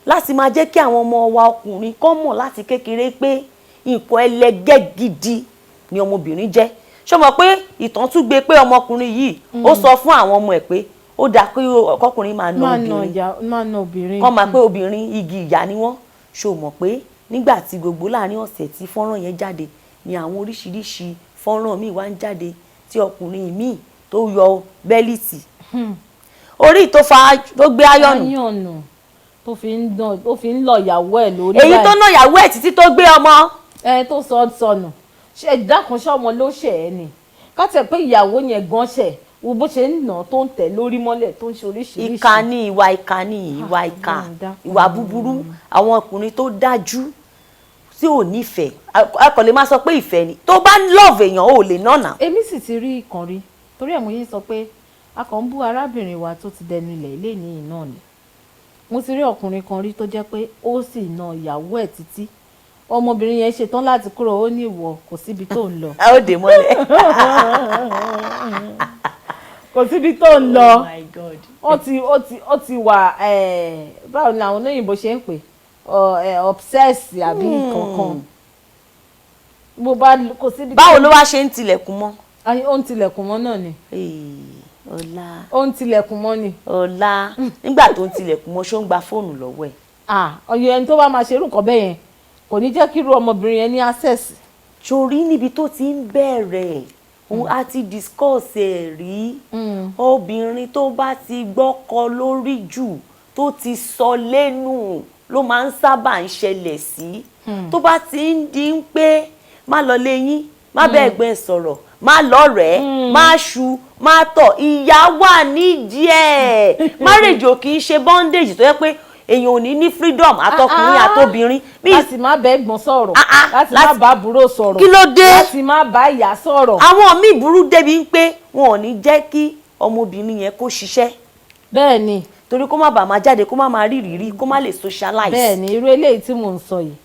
láti máa jẹ́ kí àwọn ọmọ wa ọkùnrin kọ́ mọ̀ láti kékeré pé nǹkan ẹlẹgẹ́ gidi ni ọmọbìnrin jẹ́. Ṣé o mọ̀ pé ìtàn tún gbé pé ọmọkùnrin yìí, ó sọ fún àwọn ọmọ ẹ̀ pé ó dáa pé ọkùnrin máa na Máa nà obìnrin, ìyá, máa nà obìnrin. Kọ́ máa pé obìnrin igi ìyá ni wọ́n. Ṣó mọ̀ pé nígbà tí gbogbo láàrin ọ̀sẹ̀ tí fọ́nrán yẹn jáde ni àwọn oríṣiríṣi fọ́nrán míì wá ń jáde, tí ọkùnrin míì tó yọ belt orí, tó fa, tó gbé ayọ̀nù Ayọ̀nù. Tó fi ń lọ ìyàwó ẹ̀ lórí Èyí tó báyìí. ná ìyàwó ẹ̀ títí tó gbé ọmọ. Ẹ tó sọ sọnù, ṣe dákun, ṣọmọ ló ṣe ẹ ni? Ká tẹ̀ pé ìyàwó yẹn gan ṣẹ̀, wo bó ṣe ń nà tó ń tẹ̀ lórí mọ́lẹ̀, tó ń ṣe oríṣiríṣi. Ìkà ni, ìwà ìkà ni, ìwà ìkà. Ọlọ́run dákun. Ìwà búburú, àwọn ọkùnrin tó dájú tí ò nífẹ̀ẹ́, a kò lè máa sọ pé ìfẹ́ ni. Tó bá love èèyàn, ò lè nọ̀nà. Èmi sì ti rí ìkan rí, torí ẹ̀ mo yín sọ pé a kàn ń bú arábìnrin wa tó ti dẹnu ilẹ̀ ilé níyì náà ni. Mo ti rí ọkùnrin kan rí tó jẹ́ pé ó sì na ìyàwó ẹ̀ títí ọmọbìnrin yẹn ṣetán láti kúrò. Ó ní, "Ìwọ, kò síbi tó ń lọ." A ó dè mọ́lẹ̀. Kò síbi tó ń lọ. Oh my God. Ó ti wà, báwo ni àwọn olóyìnbó ṣe ń pè, obsess àbí kankan bó bá, kò síbi. Báwo ló wá ṣe ń tilẹ̀kùn mọ́? Ayé, ó ń tilẹ̀kùn mọ́ náà ni. Ee, Ọlá. Ó ń tilẹ̀kùn mọ́ ni. Ọlá, nígbà tó ń tilẹ̀kùn mọ́, ṣó ń gba fóònù lọ́wọ́ ẹ̀? Ah, ọyọ ẹni tó bá máa ṣerú nǹkan bẹ́ẹ̀ yẹn kò ní jẹ́ kí irú ọmọbìnrin yẹn ní access. Torí níbi tó ti ń bẹ̀rẹ̀ òun á ti discuss ẹ̀ rí. Obìnrin tó bá ti gbọ́kọ lórí jù, tó ti sọ lẹ́nu, ló máa ń sábà ń ṣẹlẹ̀ sí. Tó bá ti ń di ń pé má lọ léyìn, má bẹ́ẹ̀ gbẹ́ sọ̀rọ̀, má lọ́rẹ̀ẹ́, má ṣu, má tọ̀, ìyá wà nídìí ẹ̀. Marriage ò kì í ṣe bondage tó yẹ pé èèyàn ò ní ní freedom, àtọkùnrin àtobìnrin. Láti má bá ẹ̀gbọ́n sọ̀rọ̀, Ah, ah, láti má bá àbúrò sọ̀rọ̀. Kí ló dé? Láti má bá ìyá sọ̀rọ̀. Àwọn míì burú débi ń pé wọn ò ní jẹ́ kí ọmọbìnrin yẹn kó ṣiṣẹ́, bẹ́ẹ̀ ni torí kó má bàa máa jáde, kó má máa rí ìrírí, kó má lè socialize. Bẹ́ẹ̀ ni, irú eléyìí tí mò ń sọ yìí,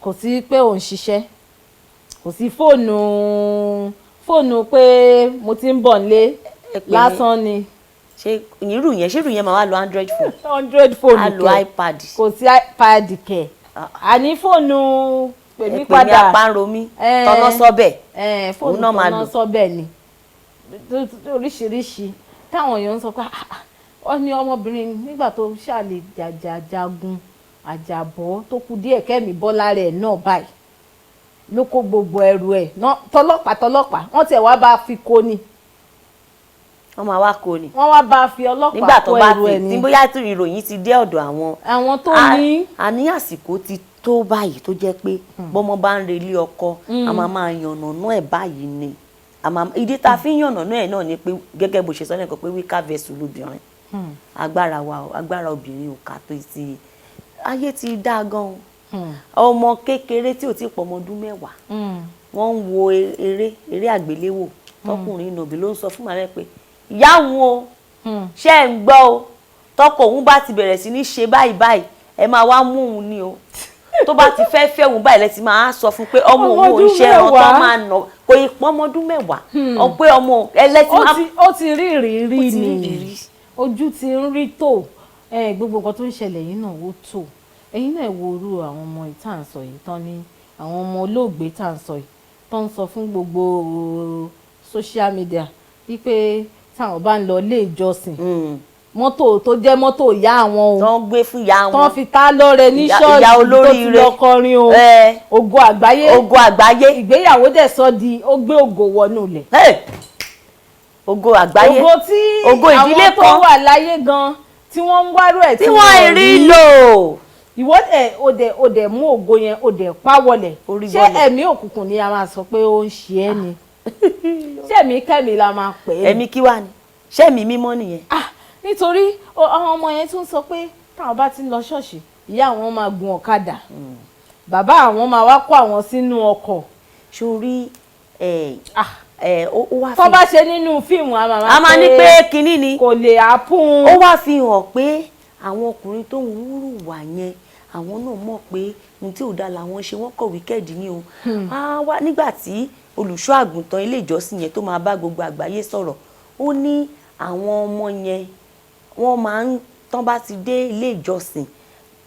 kò sí pé òun ṣiṣẹ́, kò sí fóònù pé mo ti ń bọ̀ nílé. Ẹ pè mí. Lásán ni. Ṣé irú yẹn, ṣé irú yẹn máa wá lo Android phone? Android phone Á lo kẹ̀. iPad. Kò sí iPad kẹ̀. Àní fóònù pèmí Ẹ pè mí, padà. apá ń ro mí, Eh. tọ́nà sọ́bẹ̀. Fóònù Òun náà máa tọ́nà lò. sọ́bẹ̀ ni. Oríṣiríṣi táwọn èèyàn ń sọ pé, "Ah, ah," ó ní ọmọbìnrin nígbà tó ṣàlè jàjàjagun àjàbọ́ tó kù díẹ̀ kẹ́mi bọ́ lára ẹ̀ náà báyìí, ló kó gbogbo ẹrù ẹ̀ tọlọ́pàá tọlọ́pàá, wọ́n tiẹ̀ wá bá a fi kó ni. Wọ́n máa wá kó ni. Wọ́n wá bá a fi ọlọ́pàá Nígbà tó kó bá ẹrù ti ẹ̀ tí ni. bóyá tí ìròyìn ti dé ọ̀dọ̀ àwọn. Àwọn tó ní. A ní àsìkò ti tó báyìí tó jẹ́ pé bọ́mọ bá ń relé ọkọ, a máa máa yànnàná ẹ̀ báyìí ni. Ìdí tá a fi ń yànnàná ẹ̀ náà ni pé, gẹ́gẹ́ bó ṣe sọ lẹ́ẹ̀kan pé weaker vessel lóbìnrin, agbára wa agbára obìnrin ò ká tó ti ayé ti dá gan. Ọmọ kékeré tí ò tí pọ̀ ọmọ ọdún 10, wọ́n ń wo eré àgbéléwò tọkùnrin nòbí, ló ń sọ fún màmá ẹ̀ pé ìyá òun o, ṣé ẹ̀ ń gbọ́ o, tọkọ òun bá ti bẹ̀rẹ̀ sí ní ṣe báyìí báyìí, ẹ máa wá mú òun ní o, tó bá ti fẹ́ fẹ́ òun báyìí, lẹ́tì máa sọ fún pé ọmọ òun ò ń ṣe ẹran tó 10. máa nà. Kò ì pọ́n ọmọ ọdún 10 ọ pé ọmọ ẹlẹ́tì Ó máa ti ó ti rí ìrírí Ó ti rí ni. ìrírí. Ojú ti ń rí tó. Gbogbo nǹkan tó ń ṣẹlẹ̀ yìí náà, ó tó. Ẹ̀yin náà wo irú àwọn ọmọ yìí tá à ń sọ yìí tán ní àwọn ọmọ olóògbé tá à ń sọ yìí tó ń sọ fún gbogbo social media wípé táwọn bá ń lọ ilé ìjọsìn, mọ́tò tó jẹ́ mọ́tò ìyá àwọn o, Tó ń gbé fún ìyá tán wọn, fi tá lọ́rẹ ní ìyá ṣọ́ọ̀ṣì tó ti olóríire. lọ kọrin o, ògo àgbáyé. Ògo àgbáyé. Ìgbéyàwó dẹ̀ sọ di ó gbé ògo wọnú ilẹ̀. Hey! Ògo àgbáyé. Ògo tí Ògo ìdílé àwọn tó kan. wà láyé gan tí wọ́n ń wárò ẹ̀ tí wọ́n rí lò. Ìwọ ẹ ó dẹ̀ mú ògo yẹn, ó dẹ̀ pa wọlẹ̀. Orí Ṣé bọ́lẹ̀. ẹ̀mí òkùnkùn ni a máa sọ pé ó ń ṣe ẹ́ ni? Ṣé ẹ̀mí kẹ́mi la máa pè é? Ẹ̀mí kí wá ni? Ṣé ẹ̀mí mímọ́ nìyẹn? Ah, nítorí àwọn ọmọ yẹn tún sọ pé táwọn bá ti ń lọ ṣọ́ọ̀ṣì, ìyá àwọn máa gun ọ̀kadà, bàbá àwọn máa wá kó àwọn sínú ọkọ̀. Sórí ẹ Ah. ẹ ó wá Tó fi bá ṣe nínú fíìmù, a máa A máa ní pé kinní ni. Kò lè happen. Ó wá fi hàn pé àwọn ọkùnrin tó ń wúrù wà yẹn, àwọn náà mọ̀ pé ohun tí ò dáa làwọn ṣe, wọ́n kọ̀ wicked ni o. Á wá nígbà tí olùṣọ́ àgùntàn ilé ìjọsìn yẹn tó máa bá gbogbo àgbáyé sọ̀rọ̀, ó ní àwọn ọmọ yẹn, wọ́n máa ń tán bá ti dé ilé ìjọsìn,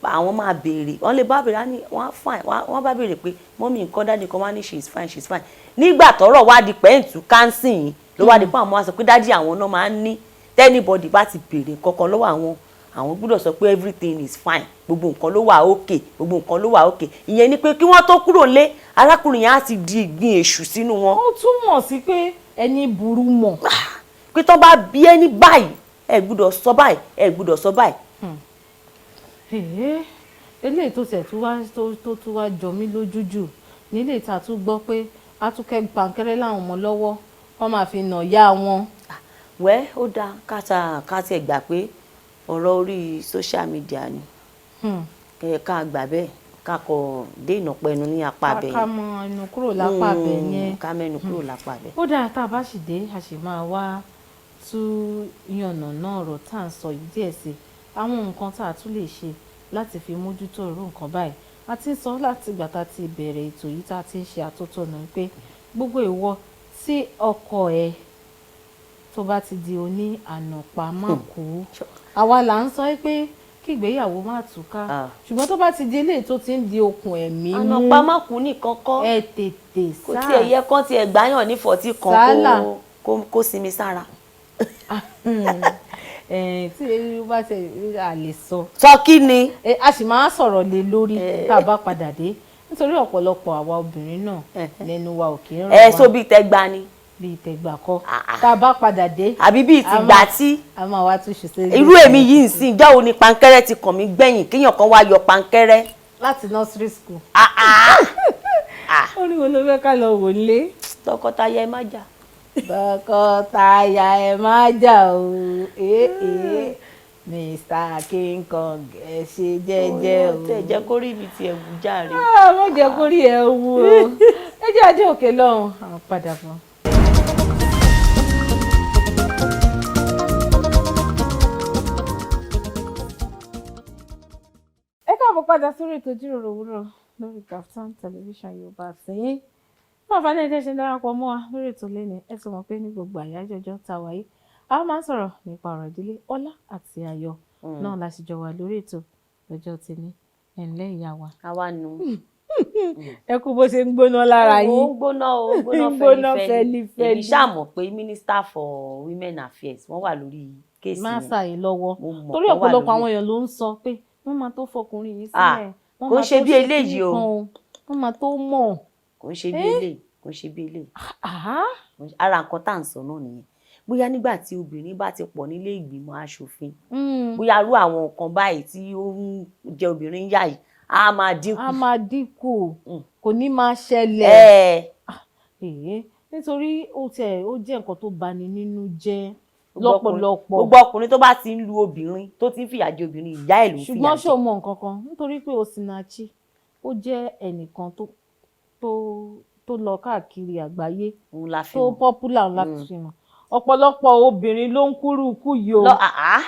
àwọn máa béèrè, wọ́n lè bá béèrè, á ní wọ́n á fine. Wọ́n bá béèrè pé mummy nǹkan, daddy kan, wọ́n á ní she is fine, she is fine. Nígbà tọ́rọ̀ wá di pẹ́ǹtù kánsìn yìí, ló wá di pé àwọn wá sọ pé daddy àwọn náà máa ń ní tí anybody bá ti béèrè kankan lọ́wọ́ àwọn, àwọn gbọ́dọ̀ sọ pé everything is fine, gbogbo nǹkan ló wà okay, gbogbo nǹkan ló wà okay. Ìyẹn ni pé kí wọ́n tó kúrò lé, arákùnrin yẹn á ti di ìgbín èṣù sínú wọn. Ó túmọ̀ sí pé ẹni burú mọ̀. Pé tán bá bí ẹni báyìí, ẹ gbọ́dọ̀ sọ báyìí, ẹ gbọ́dọ̀ sọ báyìí. Èé, eléyìí tó tiẹ̀ tún wá tó tún wá jọ mí lójú jù nílé ìta tún gbọ́ pé a tún kẹ́ pankẹ́rẹ́ láwọn ọmọ lọ́wọ́, wọ́n máa fi nà ya wọn. Wẹ́, ó dáa ká tiẹ̀ gbà pé ọ̀rọ̀ orí social media ni. Ká gbà bẹ́ẹ̀, ká kọ dé ìnàpẹ̀nu ní apá abẹ Ká yẹn. mọ ẹnu kúrò lápá abẹ yẹn. Ká mẹ́nu kúrò lápá abẹ. Ó dáa, tá a bá sì dé, a sì máa wá tú yànnàná ọ̀rọ̀ tá à ń sọ yìí díẹ̀ sí, àwọn nǹkan tá a tún lè ṣe láti fi mójútó irú nǹkan báyìí. A ti ń sọ láti ìgbà tá a ti bẹ̀rẹ̀ ètò yìí, tá a ti ń ṣe àtótónu pé gbogbo ìwọ tí ọkọ ẹ tó bá ti di oní ànàpá má kú, àwa là ń sọ pé kí ìgbéyàwó má túká, ṣùgbọ́n tó bá ti di eléyìí tó ti ń di okùn ẹ̀mí mú, Ànàpá má kú nìkan kọ́. Ẹ tètè Kò sá. tiẹ̀ yẹ kán tiẹ̀ gbáyàn ní fọ̀tí kan Sálà. kó sinmi sára. Tí ó bá tẹ a lè sọ. Sọ kí ni? A sì máa sọ̀rọ̀ lé lórí tá a bá padà dé, nítorí ọ̀pọ̀lọpọ̀ àwa obìnrin náà lẹ́nu wa ò kí ń ràn Ẹ wá. So bíi tẹgba ni. Bíi tẹgbà kọ́. Ah, ah. Tá a bá padà dé, Àbí bíi a tìgbà tí a máa wá túṣu sí Irú èmi yìí ń sìn, ìjọ́ wo ni pankẹ́rẹ́ ti kàn mí gbẹ̀yìn, kéèyàn kan wá yọ pankẹ́rẹ́? Láti nursery school. Ah, ah. Ah. Ó ní wo ló fẹ́ ká lọ wò lé. Tọkọtaya ẹ má jà. Tọkọtaya ẹ má jà o, ee Mr King Kong, ẹ ṣe jẹ́jẹ́ o. Tẹ jẹ́ kó rí mi tiẹ̀ wù jàre. Ah, má jẹ́ kó rí ẹ wú o. Ẹ jẹ́ ajé òkè lọ́hùn, àwọn padà bọ̀. Ẹ káàbọ̀ padà sórí ètò Ìjíròrò Òwúrọ̀ lórí Kaftan Television Yorùbá àtìyín. Fún àǹfààní ẹ̀jẹ̀ ṣe ń darapọ̀ mọ́ wa lórí ètò lẹ́ni, ẹ ti mọ̀ pé ní gbogbo àyájọ́ ọjọ́ tá a wáyé, a máa ń sọ̀rọ̀ nípa ọ̀rọ̀ ìdílé. Ọlá àti Ayọ̀ náà la sì jọ wà lórí ètò lọ́jọ́ tèmi. Ẹ̀ ǹlẹ́, ìyá wa. Àwa nù. Ẹ kú bó ṣe ń gbóná lára Ó yín. ń gbóná o, ó ń gbóná. Ń gbóná. Fẹlifẹli. Fẹlifẹli. Èmi ṣáà mọ̀ pé Minister for Women Affairs, wọ́n wà lórí case Má yẹn. ṣàyè lọ́wọ́. Mo mọ̀ Torí pé wọ́n wà ọ̀pọ̀lọpọ̀ lórí. àwọn èèyàn ló ń sọ pé wọ́n máa tó fọkùnrin yìí Ah, sílẹ̀, wọ́n kò ń máa ṣe tó bí ṣe eléyìí kinní o. kan o, wọ́n máa tó mọ̀. Kò ń ṣe bí eléyìí, kò ń ṣe bí eléyìí. Àhá. Ara nǹkan tá à ń sọ náà nìyẹn. Bóyá nígbà tí obìnrin bá ti pọ̀ nílé ìgbìmọ̀ aṣòfin, bóyá irú àwọn nǹkan báyìí tí ó ń jẹ obìnrin yà yìí á máa dínkù. A máa dínkù, kò ní máa ṣẹlẹ̀. Èé, nítorí ó tiẹ̀ ó jẹ́ nǹkan tó bani nínú jẹ́ lọ́pọ̀lọpọ̀. Gbogbo ọkùnrin tó bá ti ń lu obìnrin, tó ti ń fìyà jẹ obìnrin, ìyá ẹ̀ ló ń fìyà Ṣùgbọ́n jẹ. ṣé o mọ nǹkan kan? Nítorí pé Osinachi, ó jẹ́ ẹnìkan tó lọ káàkiri àgbáyé, Òun la fi tó mọ̀. popular ńlá fi mọ̀. Ọ̀pọ̀lọpọ̀ obìnrin ló ń kúrú ikú yìí o. Lọ àá,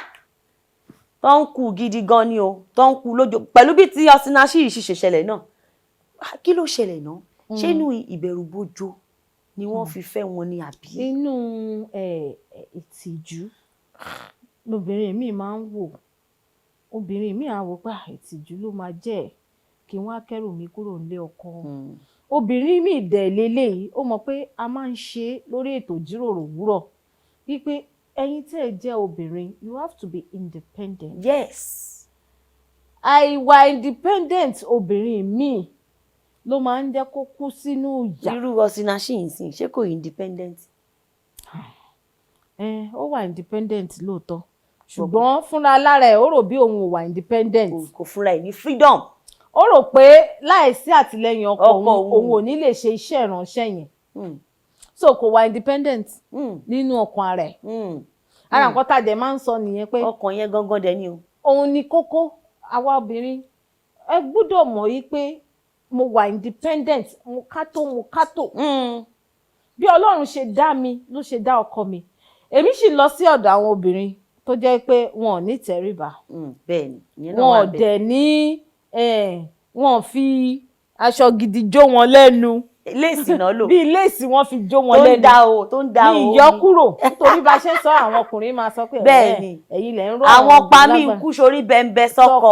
tó ń kú gidi gan ni o, tó ń kú lójó pẹ̀lú bí tí Osinachi yìí ṣe ṣẹlẹ̀ náà. Ah, kí ló ṣẹlẹ̀ náà? Ṣé inú ìbẹ̀rùbojo ni wọ́n fi fẹ́ wọn ni àbí? Inú ẹ ẹ, ìtìjú lobìnrin mi máa ń wò. Obìnrin mi á wò pé, "Ah, ìtìjú ló máa jẹ́ ẹ̀ kí wọ́n á kẹ́rù mi kúrò nílé ọkọ." Obìnrin mi dẹ̀ leléyìí, ó mọ̀ pé a máa ń ṣe é lórí ètò Ìjíròrò Òwúrọ̀ wípé ẹ̀yin tẹ́ ẹ jẹ́ obìnrin, you have to be independent. Àìwà independent obìnrin míì ló máa ń jẹ́ kó kú sínú ìyà. Irú Osinachi yìí sìn, ṣé kò independent? Ẹ ó wà independent lóòótọ́, ṣùgbọ́n fúnra lára ẹ̀, ó rò bí òun ò wà independent. Kò fúnra ẹ̀ ní freedom. Ó rò pé láìsí àtìlẹ́yìn ọkọ Ọkọ òun, òun. òun ò ní lè ṣe iṣẹ́ ìránṣẹ́ yẹn. So kò wà independent nínú ọkàn ara ẹ̀. Ara nǹkan tá a dẹ̀ máa ń sọ nìyẹn pé Ọkàn yẹn gangan dẹ̀ ni o. Òun ni kókó. Àwa obìnrin, ẹ gbọ́dọ̀ mọ̀ yí pé mo wà independent, mo kátó, mo kátó. Bí Ọlọ́run ṣe dá mi ló ṣe dá ọkọ mi. Èmi sì lọ sí ọ̀dọ̀ àwọn obìnrin tó jẹ́ pé wọn ò ní tẹríba. Bẹ́ẹ̀ ni, ìyẹn náà Wọn wà ò bẹ́ẹ̀. dẹ̀ ní wọn ò fi aṣọ gidi jó wọn lẹ́nu. Léèsì náà lò. Bíi léèsì wọn fi jó wọn Tó ń lẹ́nu. da o, tó ń da Ní o. ìyọkúrò, nítorí bá a ṣe ń sọ, àwọn ọkùnrin máa sọ pé Bẹ́ẹ̀ ni. ẹ̀yin lẹ̀ ń rọ Àwọn pamí obìnrin kú sórí bẹ́ńbẹ́ sọ́kọ.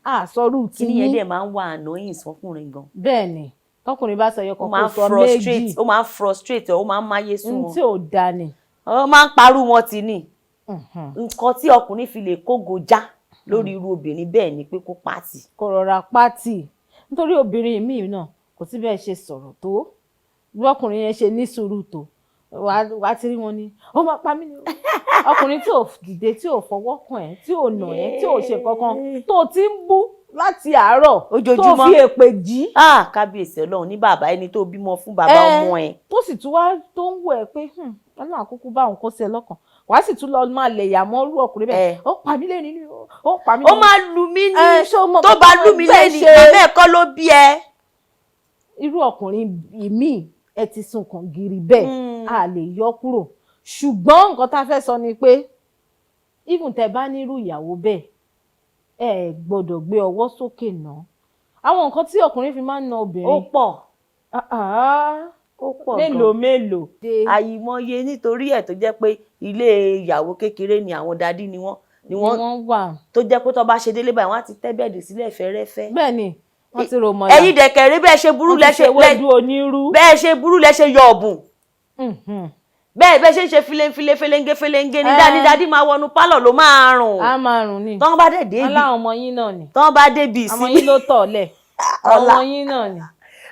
Àsọrú tí Kí nìyẹn yín. Dẹ̀ máa ń wà annoying sọ́kùnrin gan. Bẹ́ẹ̀ ni, tọkùnrin bá sọ ẹyọ Ó kan, máa kó ń sọ frustrate, méjì. ó máa ń frustrate, ó máa ń máyé sún N wọn. tí ò da ni. Ó máa ń parú wọn tì ní. Nǹkan tí ọkùnrin fi lè kógo já lórí irú obìnrin bẹ́ẹ̀ ni pé kó pàtì. Kò rọra pátì, nítorí obìnrin míì náà, kò sí bẹ́ẹ̀ ṣe sọ̀rọ̀ tó, bí ọkùnrin yẹn ṣe ní sùúrù tó, Wàá ti rí wọn ni ó máa pa mí ni o. Ọkùnrin tí ò dìde, tí ò fọwọ́ kàn ẹ́, tí ò nà ẹ́, tí ò ṣe kankan, tó ti ń bú láti àárọ̀, tó Ojoojúmọ́. fi èpè jí. Ah, kábíyèsí Ọlọ́run, ní bàbá ẹni tó bímọ fún, bàbá ọmọ ẹ. Tó sì tún wá tó ń wò ẹ́ pé, Ọlọ́run àkókò bá òun kó sí ẹ lọ́kàn, wàá sì tún lọ máa lẹ̀ yà mọ́ rú ọkùnrin bẹ́ẹ̀. Ó pa mí lẹ́ni ni ó pa mí. Ó máa lù mí ní. Ṣé o mọ̀ Tó pé bá lù mí bẹ́ẹ̀ lẹ́ni, ṣe- bàbá ẹ̀ kọ́ ló bí ẹ. Irú ọkùnrin ìmíì, ẹ ti sùn kàn gírí bẹ́ẹ̀, a lè yọ kúrò. Ṣùgbọ́n nǹkan tá a fẹ́ sọ ni pé even tẹ́ bá nírú ìyàwó bẹ́ẹ̀, ẹ gbọ́dọ̀ gbé ọwọ́ sókè náà. Àwọn nǹkan tí ọkùnrin fi máa ń na Ó obìnrin pọ̀. Ah, ah. Ó pọ̀ Mélòó gan. mélòó. Àìmọye, nítorí ẹ̀ tó jẹ́ pé ilé ìyàwó kékeré ni àwọn daddy ni wọ́n ni ni wọ́n wọ́n wà. Tó jẹ́ pé tó bá ṣe délé báyìí, wọ́n á ti tẹ́ bed sílẹ̀ fẹ́rẹ́fẹ́. Bẹ́ẹ̀ ni, wọ́n ti rò mọ́lá. Ẹ̀yin dẹ̀kẹ̀rẹ́, bẹ́ẹ̀ ṣe burú Wọ́n ti lẹ ṣe ṣe ewédú onírú. Bẹ́ẹ̀ ṣe burú lẹ ṣe yọ ọ̀bùn. Bẹ́ẹ̀ bẹ́ẹ̀ ṣe ń ṣe filenfile, felenge felenge ní daddy. Daddy máa wọnú pálọ̀, ló máa rùn. A máa rùn ni. Tọ́n bá dẹ̀ débi Wọ́n láwọn ọmọ yín náà ni. Tọ́n bá débi Ọmọ ìsinmi yín ló tọ̀ lẹ̀. Ọlá. Ọmọ yín náà ni.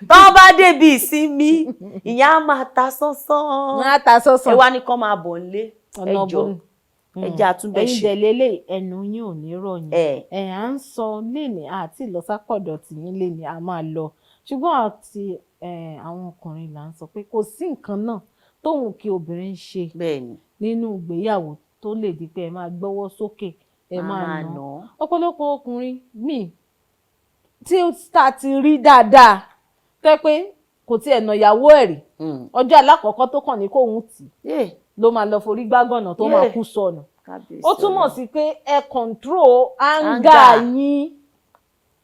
Tọ́n bá débi ìsinmi, ìyẹn á máa ta sánsán. Wọ́n á ta sọ́sàn. Ẹ wá ní kán máa bọ̀ nílé. Ọ̀nà Ẹ jọ̀ọ́, bónú. ẹ jẹ́ àtúnbẹ̀ Ẹ̀yin ṣe. dẹ̀ lélẹ̀, ẹnu yín ò ní rọ̀ yín. Ẹ Ẹ̀ à ń sọ léni àti ìlọsápọ̀dọ̀ tìyín léni, a máa lọ, ṣùgbọ́n àti àwọn ọkùnrin là ń sọ pé kò sí nǹkan náà tóun kí obìnrin ṣe Bẹ́ẹ̀ ni. nínú ìgbéyàwó tó lè di pé ẹ máa gbọ́wọ́ sókè, ẹ máa máa nà. Nà án. Ọ̀pọ̀lọpọ̀ ọkùnrin míì tí ó tá a ti rí dáadáa tẹ́ pé kò tiẹ̀ nà ìyàwó ẹ̀ rí, ọjọ́ alákọ̀ọ́kọ́ tó kàn ní kóun tì ló máa lọ forí gbágànà tó máa kú sọnù. Kábíyèsí Ó túmọ̀ Ọlọ́run. sí pé ẹ control anger Anger. yín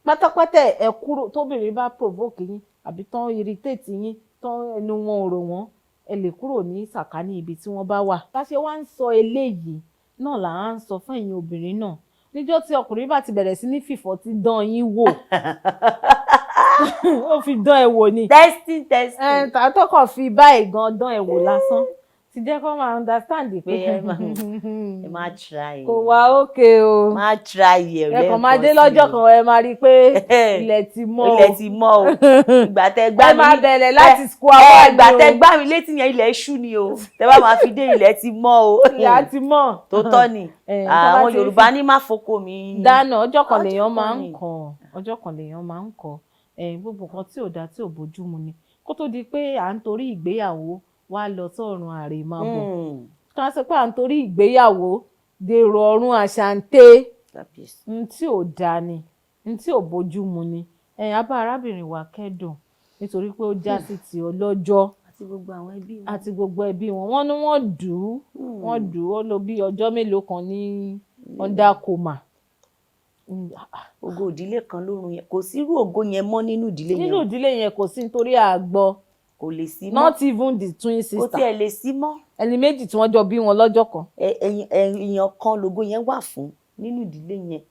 pátápátá. Ẹ kúrò. Tóbìnrin bá provoke yín àbí tán irritate yín, tán ẹnu wọn ò rò wọ́n, ẹ lè kúrò ní sàkání ibi tí wọ́n bá wà. Bá ṣe wá ń sọ eléyìí náà là á ń sọ fún ẹ̀yin obìnrin náà, níjọ́ tí ọkùnrin bá ti bẹ̀rẹ̀ sí ní fìfọ́ tí dán yín wò, ó fi dán ẹ wò ni. Testing, testing. Ẹ tàtọ́kọ̀ fi báyìí gan dán ẹ wò lásán ti jẹ́ kó máa understand pé Pé ẹ má try. Kò wá ókè o. Má try ẹ. Ẹ kàn máa dé lọ́jọ́ kan, ẹ máa rí i pé ilẹ̀ ti mọ́ o. Ilẹ̀ ti mọ́ o. Ìgbà tẹ gbá Ẹ mi máa bẹ̀rẹ̀ láti square ẹ one ìgbà ni tẹ o. gbá mi létí yẹn, ilẹ̀ ṣú ni o. Tẹ bá máa fi dé, ilẹ̀ ti mọ́ o. Ilẹ̀ á ti mọ́. Tó tọ́ ni. Ẹ, tó bá Àwọn ti Yorùbá ní má foko mi dáná, ọjọ́ kan Ọjọ́ lèèyàn kan máa ń ni. kọ, ọjọ́ kan lèèyàn máa ń kọ. Ẹ gbogbo nǹkan tí ò dáa, tí ò bójú mu ni, kó tó di pé à ń torí ìgbéyàwó wá lọ sọ́run àrèmábọ̀, ká sọ pé à ń torí ìgbéyàwó dèrò ọ̀run àṣàǹtẹ̀. Kábíyèsí. N tí ò dáa ni, n tí ò bójú mu ni. Ẹ̀yin a bá arábìnrin wa kẹ́dùn nítorí pé ó já sí ti ọlọ́jọ́. Àti gbogbo àwọn ẹbí wọn. Àti gbogbo ẹbí wọn. Wọ́n ní wọ́n dù ú, wọ́n dù ú, ó lò bí ọjọ́ mélòó kan ní under coma. Ògo ìdílé kan lórun yẹn, kò sírú ògo yẹn mọ́ nínú ìdílé yẹn. Nínú O. ìdílé yẹn kò sí, nítorí àgbọ̀. Kò lè sí mọ́. Not even the twin Kò sister. tiẹ̀ lè sí mọ́. Ẹni méjì tí wọ́n jọ bí wọn lọ́jọ́ kan. Èèyàn kan lògo yẹn wà fún nínú ìdílé yẹn.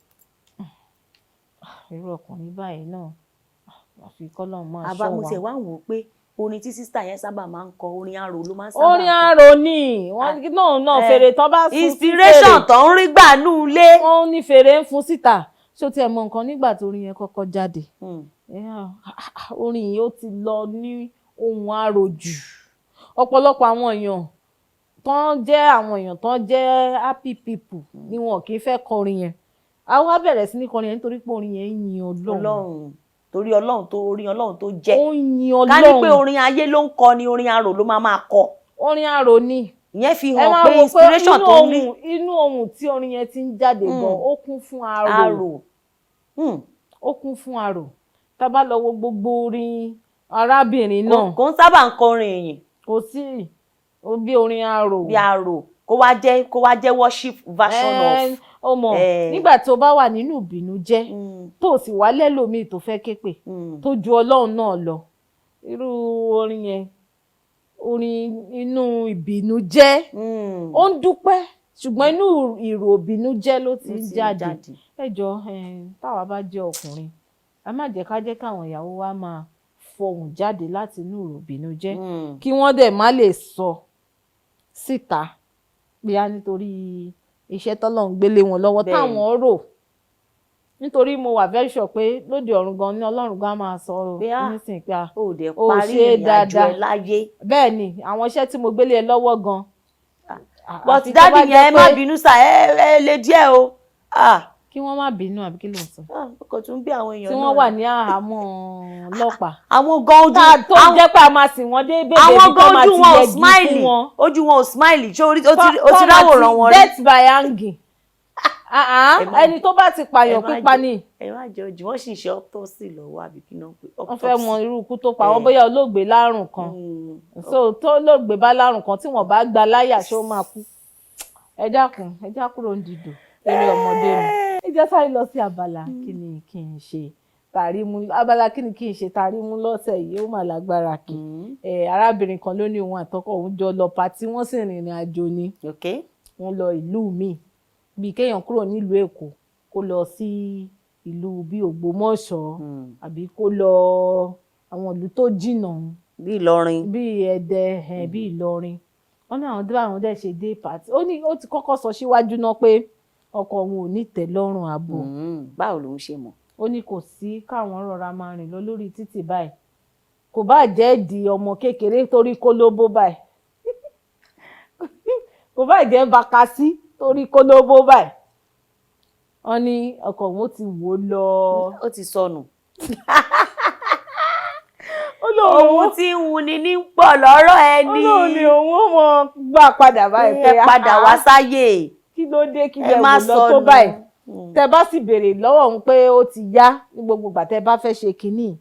Irú ọkùnrin báyìí náà, àfi kọ́lọ́run máa Àbá ṣọ́ mo wa. tiẹ̀ wá ń wò ó pé orin tí sister yẹn sábà máa ń kọ, orin arò ló máa ń sábà Orin kọ. arò ni wọ́n náà fèrè tán bá sun sí Inspiration fèrè. tó ń rí gbà nú ilé. Wọ́n ní fèrè ń fún síta. Ṣé o tiẹ̀ mọ nǹkan, nígbà tó orin yẹn kọ́kọ́ jáde, yeah, orin yìí ó ti lọ ní ohun arò jù. Ọ̀pọ̀lọpọ̀ àwọn èèyàn tán jẹ́, àwọn èèyàn tán jẹ́ happy people ni wọn kì í fẹ́ kọrin yẹn. A wá bẹ̀rẹ̀ sí ní kọrin yẹn nítorí pé orin yẹn ń yin Ọlọ́run. Ọlọ́run, torí Ọlọ́run tó orin Ọlọ́run tó jẹ́. Ó ń yin Ká ní pé Ọlọ́run. orin ayé ló ń kọ ni, orin arò ló máa máa kọ. Orin arò ni. Ìyẹn fi Ẹ hàn máa pé wò pé inspiration inú tó ń rí ohun, inú ohun tí orin yẹn ti ń jáde gan, ó kún fún arò. Arò. Ó kún fún arò. Tá a bá lọ wo gbogbo orin arábìnrin náà, Kò ń sábà ń kọrin ìyìn. Kò sí ó bí orin arò. Bí arò, kó wá jẹ́ worship version of. Ó mọ̀, nígbà tó bá wà nínú ìbìnújẹ́, tó sì wá lẹ́lòmíì tó fẹ́ képè tó ju Ọlọ́run náà lọ, irú orin yẹn, orin inú ìbìnújẹ́, ó ń dúpẹ́, ṣùgbọ́n inú ìrò ìbìnújẹ́ ló ti Ló ń ti ń jáde. jáde. Ẹ jọ, táwa bá jẹ́ ọkùnrin, a má jẹ́ ká jẹ́ káwọn ìyàwó wa máa fọhùn jáde láti inú ìrò ìbìnújẹ́, kí wọ́n dẹ̀ má lè sọ síta bíyá nítorí iṣẹ́ tọ́lọ́run gbélé wọn lọ́wọ́, táwọn rò Nítorí mo wà very sure pé lóde ọ̀run gan ní Ọlọ́run gan á máa sọ Pé, ah, nísìnyí pé ah, ó dẹ̀ o parí ṣe ìrìn àjò dáadáa. ẹ láyé. Bẹ́ẹ̀ ni, àwọn iṣẹ́ tí mo gbélé ẹ lọ́wọ́ gan. But Àfi tó bá daddy yẹn, jẹ́ ẹ má pé bínú sà, ẹ lè díẹ̀ o. Ah, kí wọ́n má bínú àbí kí ló ń sọ? Ah, kò tún bí àwọn èèyàn Tí náà wọ́n wà ni. ní àhámọ́ ọlọ́pàá. Àwọn gan ojú Tó jẹ́ pé a máa sìn wọ́n dé bèbè àwọn ibi tó gan máa ojú ti wọn ò yẹgi fún smile wọn. Ojú wọn ò smile. Ṣé orí o ti Tó máa ráwòrán wọn rí? Death by hanging. Ah, ah, Ẹ má ẹni tó bá ti pààyàn ẹ má pípa ni. Ẹ má jẹ ojú wọn sì ń ṣe autopsy lọ́wọ́ àbí kí náà pé. Wọ́n fẹ́ mọ irú ikú tó pa wọ́n, Eh. bóyá olóògbé lárùn kan. So tó olóògbé bá lárùn kan tí wọ́n bá gba láyà, ṣé ó máa kú? Ẹ dákun, ẹ já kúrò ń dìdò eré ọmọdé mi. Ẹ jẹ́ sáré lọ sí abala kí ni kí n ṣe tàrí mú. Abala kí ni kí n ṣe tàrí mú lọ́sẹ̀ yìí, ó mà lágbára kì. Ẹ arábìnrin kan ló ní òun àtọkọ òun jọ lọ party, wọ́n sì rìnrìn àjò ni. Wọ́n lọ ìlú míì, bíi kéèyàn kúrò nílùú Èkó kó lọ sí ìlú bíi Ògbómọ̀ṣọ́ àbí kó lọ àwọn ìlú tó jìnnà Bí Ìlọrin. Bíi Ẹdẹ ẹ, bíi Ìlọrin. Wọ́n ní àwọn dé, àwọn dẹ̀ ṣe dé party, ó ní ó ti kọ́kọ́ sọ síwájú náà pé ọkọ òun ò ní tẹ́lọ́rùn ààbò. Báwo lòun ṣe mọ̀? Ó ní kò sí káwọn rọra máa rìn lọ lórí títì báyìí, kò bá jẹ́ di ọmọ kékeré torí kólóbó báyìí, kò bá jẹ́ bakasí torí kólóbó báyìí, wọ́n ní ọkọ òun ó ti wò ó lọ. Ó ti sọnù. Ó lóun Òun tí ń wuni ní pọ̀ lọ́rọ̀ ẹni. Ó lóun ni òun ó mọ gbà padà báyìí pé Ẹ padà "Ah, wá sáyè. kí ló dé? Kí Ẹ lẹ má wò lọ tó sọnù." báyìí?" Tẹ bá sì béèrè lọ́wọ́ òun pé ó ti yá, ní gbogbo ìgbà tẹ bá fẹ́ ṣe kínní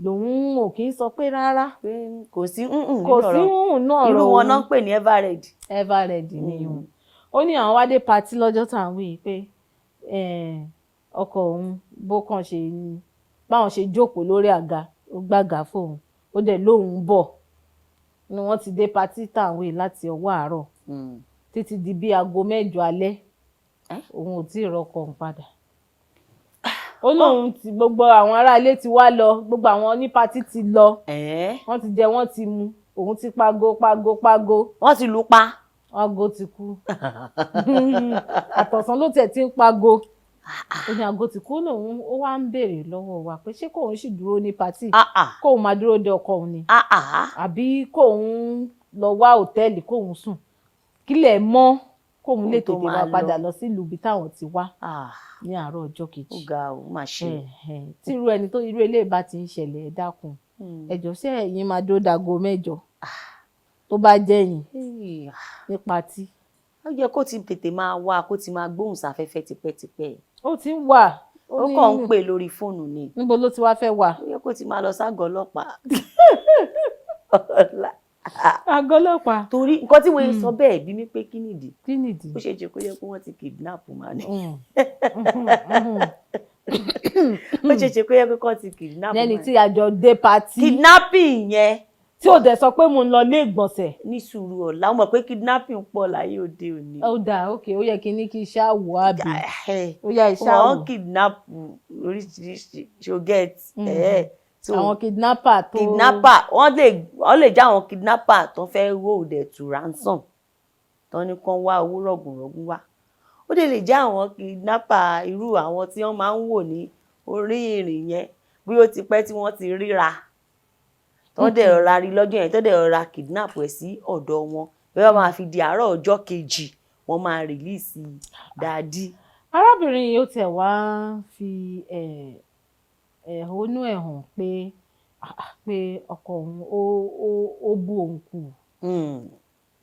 lòun ò kì í sọ pé rárá. Pé kò sí nǹkan Kò sí hùn náà. Irú Ọ̀rọ̀ wọn òun náà ń pè ní ever ready. Ever ready ni òun. Ó ní àwọn wá dé party lọ́jọ́ tá à ń wí yìí pé ọkọ òun bó kàn ṣe báwọn ṣe jókòó lórí àga, ó gbàgà fóun, ó dẹ̀ lóun bọ̀ ni. Wọ́n ti dé party tá à ń wí yìí láti ọwọ́ àárọ̀ títí di bí aago 8 alẹ́, òun ò tí ì rọkọ òun padà. Ó lóun ti gbogbo àwọn aráalé ti wá lọ, gbogbo àwọn ní party ti lọ, wọ́n ti jẹ, wọ́n ti mu, òun ti pago pago pago. Wọ́n ti lù pa. Aago ti kú. Àtọ̀sán ló tiẹ̀ ti ń pago. Ó ní aago ti kú. Lòun ó wá ń béèrè lọ́wọ́ wa pé ṣé kóun sì dúró ní party, Ah, ah. kóun máa dúró de ọkọ òun ni, Ah, ah. àbí kóun lọ wá hòtẹ́ẹ̀lì kóun sùn kílẹ̀ mọ́, kóun lè Kóun tó tètè máa wá lọ. padà lọ sílùú ibi táwọn ti wá Ah, ní àárọ̀ ọjọ́ ó kejì. ga, ó mà ṣe. Ẹ̀hẹ̀n, tí irú ẹni tó irú eléyìí bá ti ń ṣẹlẹ̀, ẹ dákun, ẹ jọ̀ọ́, ṣé ẹ̀yin máa dó dago 8 tó bá jẹ́ yín ní party? Ó yẹ kó ti tètè máa wá, kó ti máa gbóhùn sáfẹ́fẹ́ tipẹ́tipẹ́. Ó ti ń wà. Ó ní kàn ń pè lórí fóònù ni. Níbo ló ti wá fẹ́ wà? Ó yẹ kó ti máa lọ ságọ́ ọlọ́pàá. Ọ̀la. Àgọ́ ọlọ́pàá. Torí nǹkan tí mo yẹ sọ bẹ́ẹ̀ bí mi pé kí nìdí? Kí nìdí? Ó ṣe é ṣe kó yẹ kó wọ́n ti kidnap máa ní. Ó ṣe é ṣe kó yẹ kó wọ́n ti kidnap Lẹ́ni máa tí a jọ dé party Kidnapping yẹn tí ò dẹ̀ sọ pé mo ń lọ ilé ìgbọ̀nsẹ̀. Ní sùúrù, ọ̀la ó mọ̀ pé kidnapping pọ̀ láyé òde òní. Ó dáa, ok, ó yẹ kí ní kí iṣẹ́ àwọ̀ àbí ó yá iṣẹ́ àwọ̀. Wọ́n kidnap oríṣiríṣi, ṣo get ẹ̀ so Àwọn kidnapper tó Kidnapper, wọ́n lè jẹ́ àwọn kidnapper tó fẹ́ hold ẹ̀ to ransom, tó ní kán wá owó rọ̀gùnrọ̀gùn wá. Ó dẹ̀ lè jẹ́ àwọn kidnapper irú àwọn tí wọ́n máa ń wò ní orí ìrìn yẹn, bí ó ti pẹ́ tí wọ́n ti ríra, tó dẹ̀ rọra rí lọ́jọ́ yẹn, tó dẹ̀ rọra kidnap ẹ̀ sí ọ̀dọ̀ wọn, bí wọ́n máa fi di àárọ̀ ọjọ́ kejì, wọ́n máa release daddy. Arábìnrin yìí, ó tiẹ̀ wá fi ẹ̀hónú ẹ̀ hàn pé ah, ah, pé ọkọ òun ó bú òun kù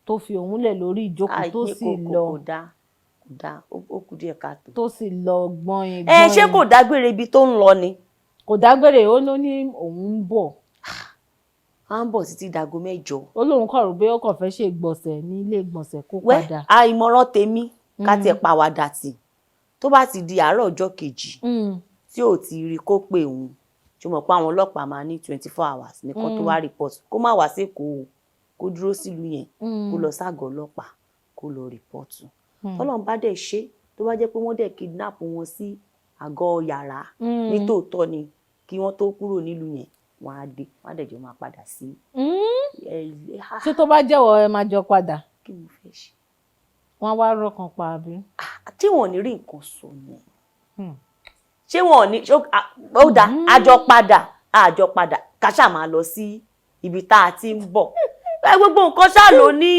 tó fi òun lẹ̀ lórí ìjókòó tó Àìní sì kò lọ kò dáa, kò dáa, ó kù díẹ̀ káàtó. Tó sì lọ gbọ́n. Ẹ ṣé kò dágbére ibi tó ń lọ ni? Kò dágbére. Ó ló ní òun ń bọ̀. À ń bọ̀ títí dago 8. Ó lóun kọ̀ rò pé ó kàn fẹ́ ṣe ìgbọ̀nsẹ̀ ní ilé ìgbọ̀nsẹ̀ kó Wẹ́ padà. àìmọ̀ràn tèmi, ká tiẹ̀ pàwàdà tì, tó bá ti di àárọ̀ ọjọ́ kejì tí ò ti rí kó pè òun, ṣó mọ̀ pé àwọn ọlọ́pàá máa ní 24 hours nìkan tó wá report, kó má wá sékòó o, kó dúró sílùú yẹn, kó lọ ságọ́ ọlọ́pàá, kó lọ report. Tọ́lọ́run bá dẹ̀ ṣe, tó bá jẹ́ pé wọ́n dẹ̀ kidnap wọn sí àgọ́ yàrá nítòótọ́ ni, kí wọ́n tó kúrò nílùú yẹn, wọ́n á dé, wọ́n á dẹ̀ jọ máa padà sí ẹ ilé. Ah, Ṣé tó bá jẹ́wọ́, ẹ máa jọ padà? Kí mo fẹ́ ṣe? Wọ́n á wá rọ́kàn pa àbí? Ah, tí wọn ò ní rí nǹkan sọ ni. Ṣé wọn ò ní ó dáa, àjọ padà ká ṣáà máa lọ sí ibi tá a ti ń bọ̀. Gbogbo nǹkan ṣáà ló ní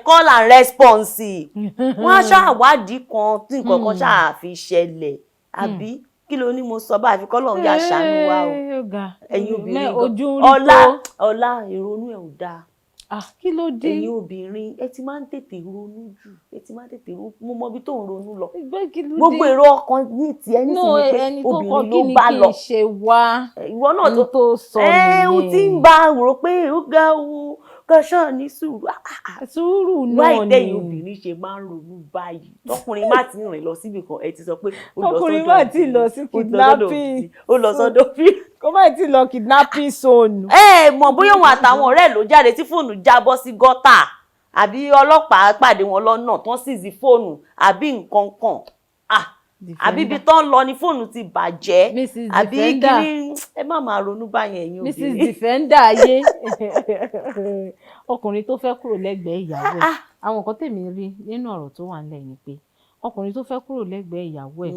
call and response. Wọ́n á ṣàwádìí kan tí nǹkan kan ṣáà fi ṣẹlẹ̀, àbí kí ló ní mo sọ báyìí? Fi kọ́lọ́run yà ṣàánú wa o. Ó ga. Ẹ̀yin obìnrin gan. Ojú ń rí Ọlá, tó. Ọlá, ìrònú ẹ̀ ò dáa. Ah, kí ló dé? Ẹ̀yin obìnrin, ẹ ti máa ń tètè ronú jù, ẹ ti máa ń tètè ronú. Mo mọ ibi tó ń ronú lọ. Ìgbẹ́, kí ló dé? Gbogbo èrò ọkàn ní tiẹ̀ No, nísìnyí pé ẹni tó kọ obìnrin kí ló ni bá kí lọ. n ṣe wá. Ìwọ náà tó Ohun tó sọ ẹ ó nìyẹn. ti ń bá a rò pé ó ga o, ká ṣáà ní sùúrù. Ah, ah, ah. Sùúrù náà Wáì ni. tẹ̀yìn obìnrin ṣe máa ń ronú báyìí, tọkùnrin má ti rìn lọ síbì kan, ẹ ti sọ pé ó lọ Ọkùnrin sọ́dọ̀ má ti lọ sí ó lọ sọ́dọ̀ kidnapping. òbí, ó lọ sọ́dọ̀ bí. Kó má ti lọ kidnapping zone. Ẹ mọ̀ bóyá òun àtàwọn ọ̀rẹ́ ẹ̀ ló jáde tí fóònù jábọ́ sí gọ́tà, àbí ọlọ́pàá pàdé wọn lọ́nà tán sì sí fóònù, àbí nǹkan kan. Ah, àbí ibi tán lọ ni fóònù ti bàjẹ́. Mrs. Àbí Defender. kíní. Ẹ má máa ronú báyẹn, ẹ̀yin Mrs. obìnrin. Defender ayé. Ọkùnrin tó fẹ́ kúrò lẹ́gbẹ̀ẹ́ ìyàwó ẹ̀, àwọn nǹkan tèmi rí nínú ọ̀rọ̀ tó wà nílẹ̀ ni pé ọkùnrin tó fẹ́ kúrò lẹ́gbẹ̀ẹ́ ìyàwó ẹ̀,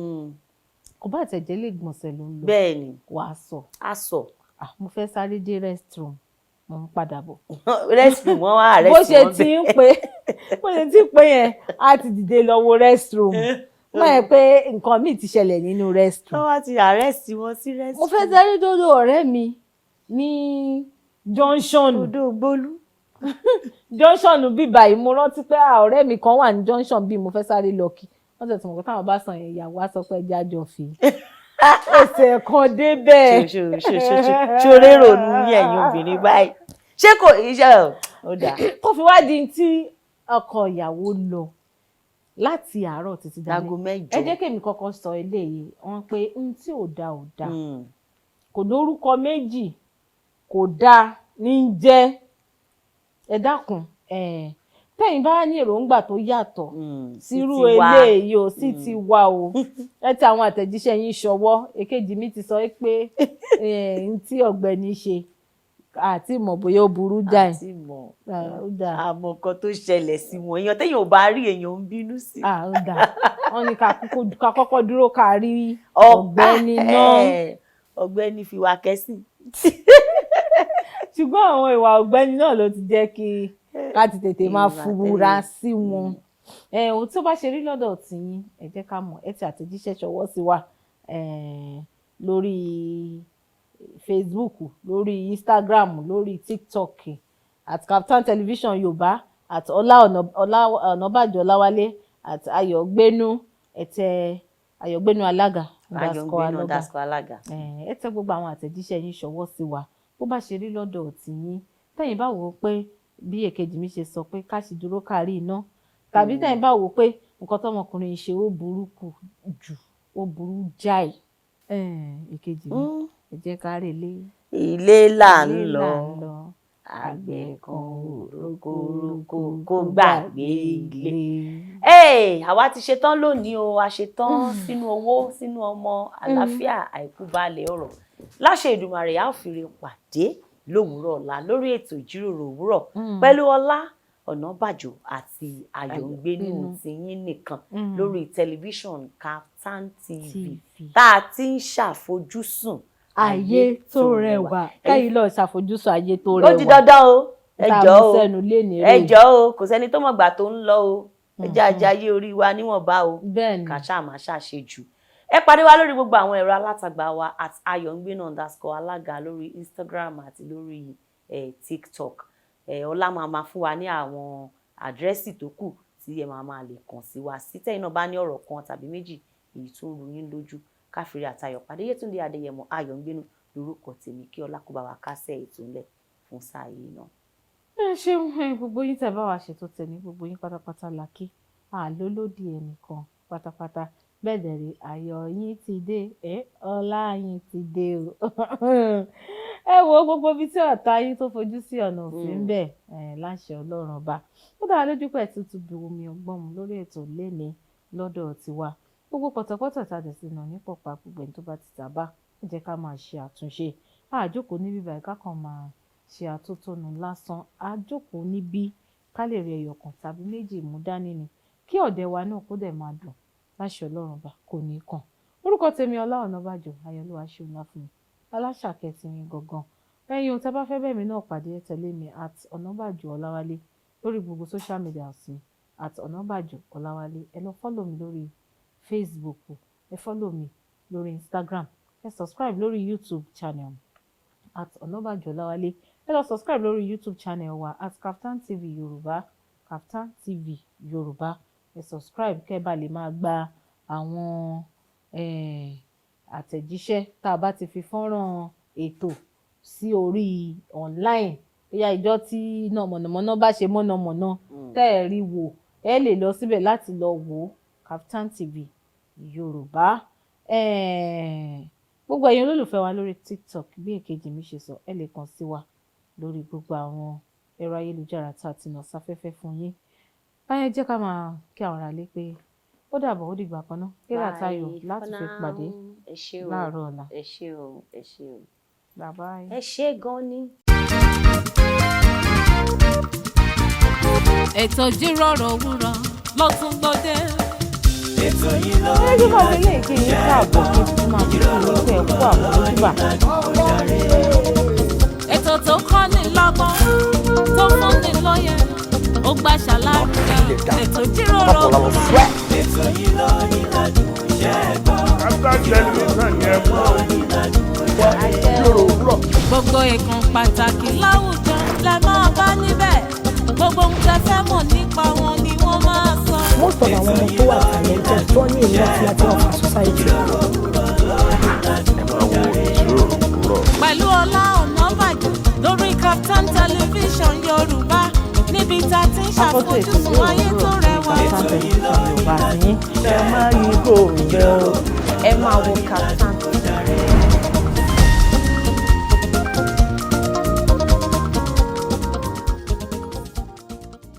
kò bá tẹ̀jẹ́ lè gbọ̀nsẹ̀ ló ń lọ, Bẹ́ẹ̀ ni. Wàá sọ, A sọ. "Ah, mo fẹ́ sáré dé restroom, mo ń padà bọ̀." Restroom wọn wá arrest Bó ṣe wọn ti bẹ́ẹ̀. ń pè, bó ṣe ti ń pè yẹn, á ti dìde lọ wo restroom, wọ́n yẹ pé nǹkan míì ti ṣẹlẹ̀ nínú restroom. Wọ́n wá ti arrest wọn sí restroom. Mo fẹ́ sáré dọ́dọ̀ ọ̀rẹ́ mi ní junction. Odò Gbólú. Junction bí báyìí, mo rántí pé, ah, ọ̀rẹ́ mi kan wà ní junction bí, mo fẹ́ sáré lọ kí wọ́n tẹ̀sí mọ̀ pé táwọn bá sàn yẹn, ìyàwó á sọ pé ẹjẹ́ àjọ fi ọ̀sẹ̀ kan débẹ̀. Ṣoré ronú yín, ẹ̀yin obìnrin báyìí, ṣé kò iṣẹ́ ó dáa. Kó fi wá di tí ọkọ ìyàwó lọ láti àárọ̀ títí dalẹ́. Láago 8. Ẹ jẹ́ kémi kọ́kọ́ sọ eléyìí. Wọ́n pé ohun tí ò dáa ò dáa, kò lórúkọ méjì, kò dáa ní í jẹ́. Ẹ dákun, tẹ́yìn bá ní èròǹgbà tó yàtọ̀ sírú eléyìí o, sí ti wá o, ẹ ti àwọn àtẹ̀jíṣẹ́ yín ṣọwọ́. Èkejì mi ti sọ pé n tí ọ̀gbẹ́ni ṣe àti mọ̀ bóyá ó burú jáì. Àti mọ̀. Ah, ó dáa. Àmọ́ nǹkan tó ṣẹlẹ̀ sí wọn, èèyàn téèyàn ò bá rí, èèyàn ń bínú sí. Ah, ó dáa. Wọ́n ní ká kọ́kọ́ dúró ká rí ọ̀gbẹ́ni náà. Ọ̀gbẹ́ni fi wá kẹ́sìn. Ṣùgbọ́n àwọn ìwà ọ̀gbẹ́ni náà ló ti jẹ́ kí ká ti tètè máa Ìwà fura tẹ́lẹ̀. sí wọn. Ohun tí ó bá ṣe rí lọ́dọ̀ tìyín, ẹ jẹ́ ká mọ̀. Ẹ ti àtẹ̀jíṣẹ́ ṣọwọ́ sí wa lórí Facebook, lórí Instagram, lórí TikTok, @KaftanTelevision Yorùbá, @Ọlá Ọ̀nàbàjọ́ Ọláwálé, @Ayọ̀gbénú, ẹ tẹ Ayọ̀gbénú alága underscore Ayọ̀ngbénu alága. Underscore alága. Ẹ tẹ gbogbo àwọn àtẹ̀jíṣẹ́ yín ṣọwọ́ sí wa. Bó bá ṣe rí lọ́dọ̀ tìyín, tẹ̀yin bá wò ó pé bí èkejì mi ṣe sọ pé ká sì dúró kárí iná, tàbí tẹ̀yin bá wò ó pé nǹkan tọmọkùnrin yìí ṣe ó burú kù jù, ó burú jáì. Èkejì mi, ẹ jẹ́ ká relé. Ilé là ń Ilé lọ. là ń lọ. Àgbẹ̀ kan ò rókórókó kó gbàgbé ilé. Ee, àwa ti ṣetán lónìí o. A ṣetán sínú owó, sínú ọmọ, àlàáfíà, àìkú balẹ̀ ọ̀rọ̀. Láṣẹ Èdùmàrè, a ó fi re pàdé lówùúrọ̀ ọ̀la lórí ètò ìjíròrò òwúrọ̀ pẹ̀lú Ọlá Ọ̀nàbàjò àti Ayọ̀ngbénú Ayọ̀ngbénú. tiyín nìkan lórí tẹlifíṣàn Kaftan TV, TV. tá a ti ń ṣàfojúsùn Ayé tó rẹwà. Kẹ́yìn lọ ṣàfojúsùn ayé tó rẹwà. Ó di dandan o. Ẹ Tá a jọ̀ọ́ mú o. sẹ́nu léni Ẹ rè. jọ̀ọ́ o, kò sẹ́ni tó mọ̀gbà tó ń lọ o. Ẹ jẹ́ ajayé orí wa níwọ̀nba o. Bẹ́ẹ̀ ni. Ká ṣáà máa ṣàṣe jù. Ẹ pàdé wa lórí gbogbo àwọn ẹ̀rọ alátagbà wa, @ayọ̀ngbénu_alága lórí Instagram àti lórí TikTok. Ọlá máa máa fún wa ní àwọn àdírẹ́sì tó kù tí ẹ máa máa lè kàn sí wa sí, tẹ́yìn náà bá ní ọ̀rọ̀ kan tàbí méjì èyí tó ń ru yín lójú. Káfíńrí àtayọ̀ pàdé. Yétúndé Adéyẹmọ Ayọ̀ngbénu lórúkọ tèmi. Kí Ọlá kó bá wa kásẹ̀ ètò ńlẹ̀ fún sáà yìí náà. Ẹ ṣeun. Gbogbo yín tẹ́ bá wa ṣètò tẹ̀ní, gbogbo yín pátápátá la kí, àlólódì ẹnìkan pátápátá. Bẹ́ẹ̀ dẹ̀ rí, ayọ̀ yín ti dé, ẹ ọlá yín ti dé o. Ẹ wo gbogbo ibi tí ọ̀tá yín tó fojú sí, ọ̀nà òsì ń bẹ̀ láṣẹ Ọlọ́run Ọba. Ó dára lójú pé tuntun bí omi ọgbọ́n mu lórí ètò léni lọ́dọ̀ tiwa. Gbogbo pọ̀tọ̀pọ̀tọ̀ tá a dẹ̀ sí nà ní pọ̀pá, gbogbo ẹni tó bá ti tàbá, ẹ jẹ́ ká máa ṣe àtúnṣe. Àjókòó níbí báyìí ká kàn máa ṣe àtótónu lásán. Àjókòó níbí ká lè rí ẹyọ kan tàbí méjì mú dání ni, kí ọ̀dẹ̀ wa náà kó dẹ̀ máa dùn. Láṣẹ Ọlọ́run Ọba, kò ní kàn. Orúkọ tèmi, Ọlá Ọ̀nàbàjò Ayọ̀lúwa ṣeun ńlá fún mi, aláṣàkẹ́ ti yín gangan. Ẹ̀yin ohun tẹ́ bá fẹ́ bẹ́ẹ̀ mi náà pàdé, ẹ tẹ̀lé mi @Ọ̀nàbàjò Ọláwálé lórí gbogbo social media mi, @Ọ̀nàbàjò Ọláwálé. Ẹ lọ follow mi lórí Facebook, ẹ follow mi lórí Instagram, ẹ subscribe lórí YouTube channel @Ọ̀nàbàjò Ọláwálé. Ẹ lọ subscribe lórí YouTube channel wa @Kaftan TV Yorùbá, Kaftan TV Yorùbá. Ẹ subscribe kẹ́ ẹ bá lè máa gba àwọn àtẹ̀jíṣẹ́ tá a bá ti fi fọ́nrán ètò sí orí online. Bóyá ìjọ tí iná mọ̀nàmọ́ná bá ṣe mọ̀nàmọ́ná tẹ́ ẹ rí wò, ẹ lè lọ síbẹ̀ láti lọ wò ó, Kaftan TV Yorùbá. Gbogbo ẹ̀yin olólùfẹ́ wa lórí TikTok, bí èkejì mi ṣe sọ, ẹ lè kàn sí wa lórí gbogbo àwọn ẹ̀rọ ayélujára tá a ti nà sáfẹ́fẹ́ fún yín báyẹn. Jẹ́ ká máa kí àwọn aráalé pé ó dàbọ̀, ó dìgbà kan náà, kí àtayọ̀ láti fi pàdé Ẹ ṣé o. láàárọ̀ ọ̀la. Ẹ ṣé o, ẹ ṣé o. Bye bye. Ẹ ṣé gan ni. Ètò ìjíròrò òwúrọ̀ ló tún gbòde. Ètò yìí ló Ẹ jẹ́ máa fi lè kí yín káàbọ̀, kí n tún máa fi kí yín pé ẹ kú àmójúbà. Ètò tó kọ́ ni lọ́gbọ́n, tó fún ni lóye, ó gbà ṣàlàyé. Ètò ìjíròrò òwúrọ̀. Ètò yìí ló ní ládùn iṣẹ́ gbọ́. Kaftan Television yẹn mọ́ o. Ìjíròrò òwúrọ̀. Gbogbo ìkan pàtàkì láwùjọ lẹ máa bá níbẹ̀, gbogbo ohun tẹ́ fẹ́ mọ̀ nípa wọn ni wọ́n máa sọ. Most of àwọn ọmọ tó wà talented, tó ní enough láti offer society. Ẹ máa wo ìjíròrò òwúrọ̀. Pẹ̀lú Ọlá Ọ̀nàbàjò lórí Kaftan Television Yorùbá, níbi tá a ti ń Akọ́tún ètò ṣàfojúsùn ìjíròrò ayé tó òwúrọ̀ rẹwà. Kaftan Television Yorùbá àti yín. Ẹ má yí kò ń bẹ́ o. Ẹ máa wo Kaftan.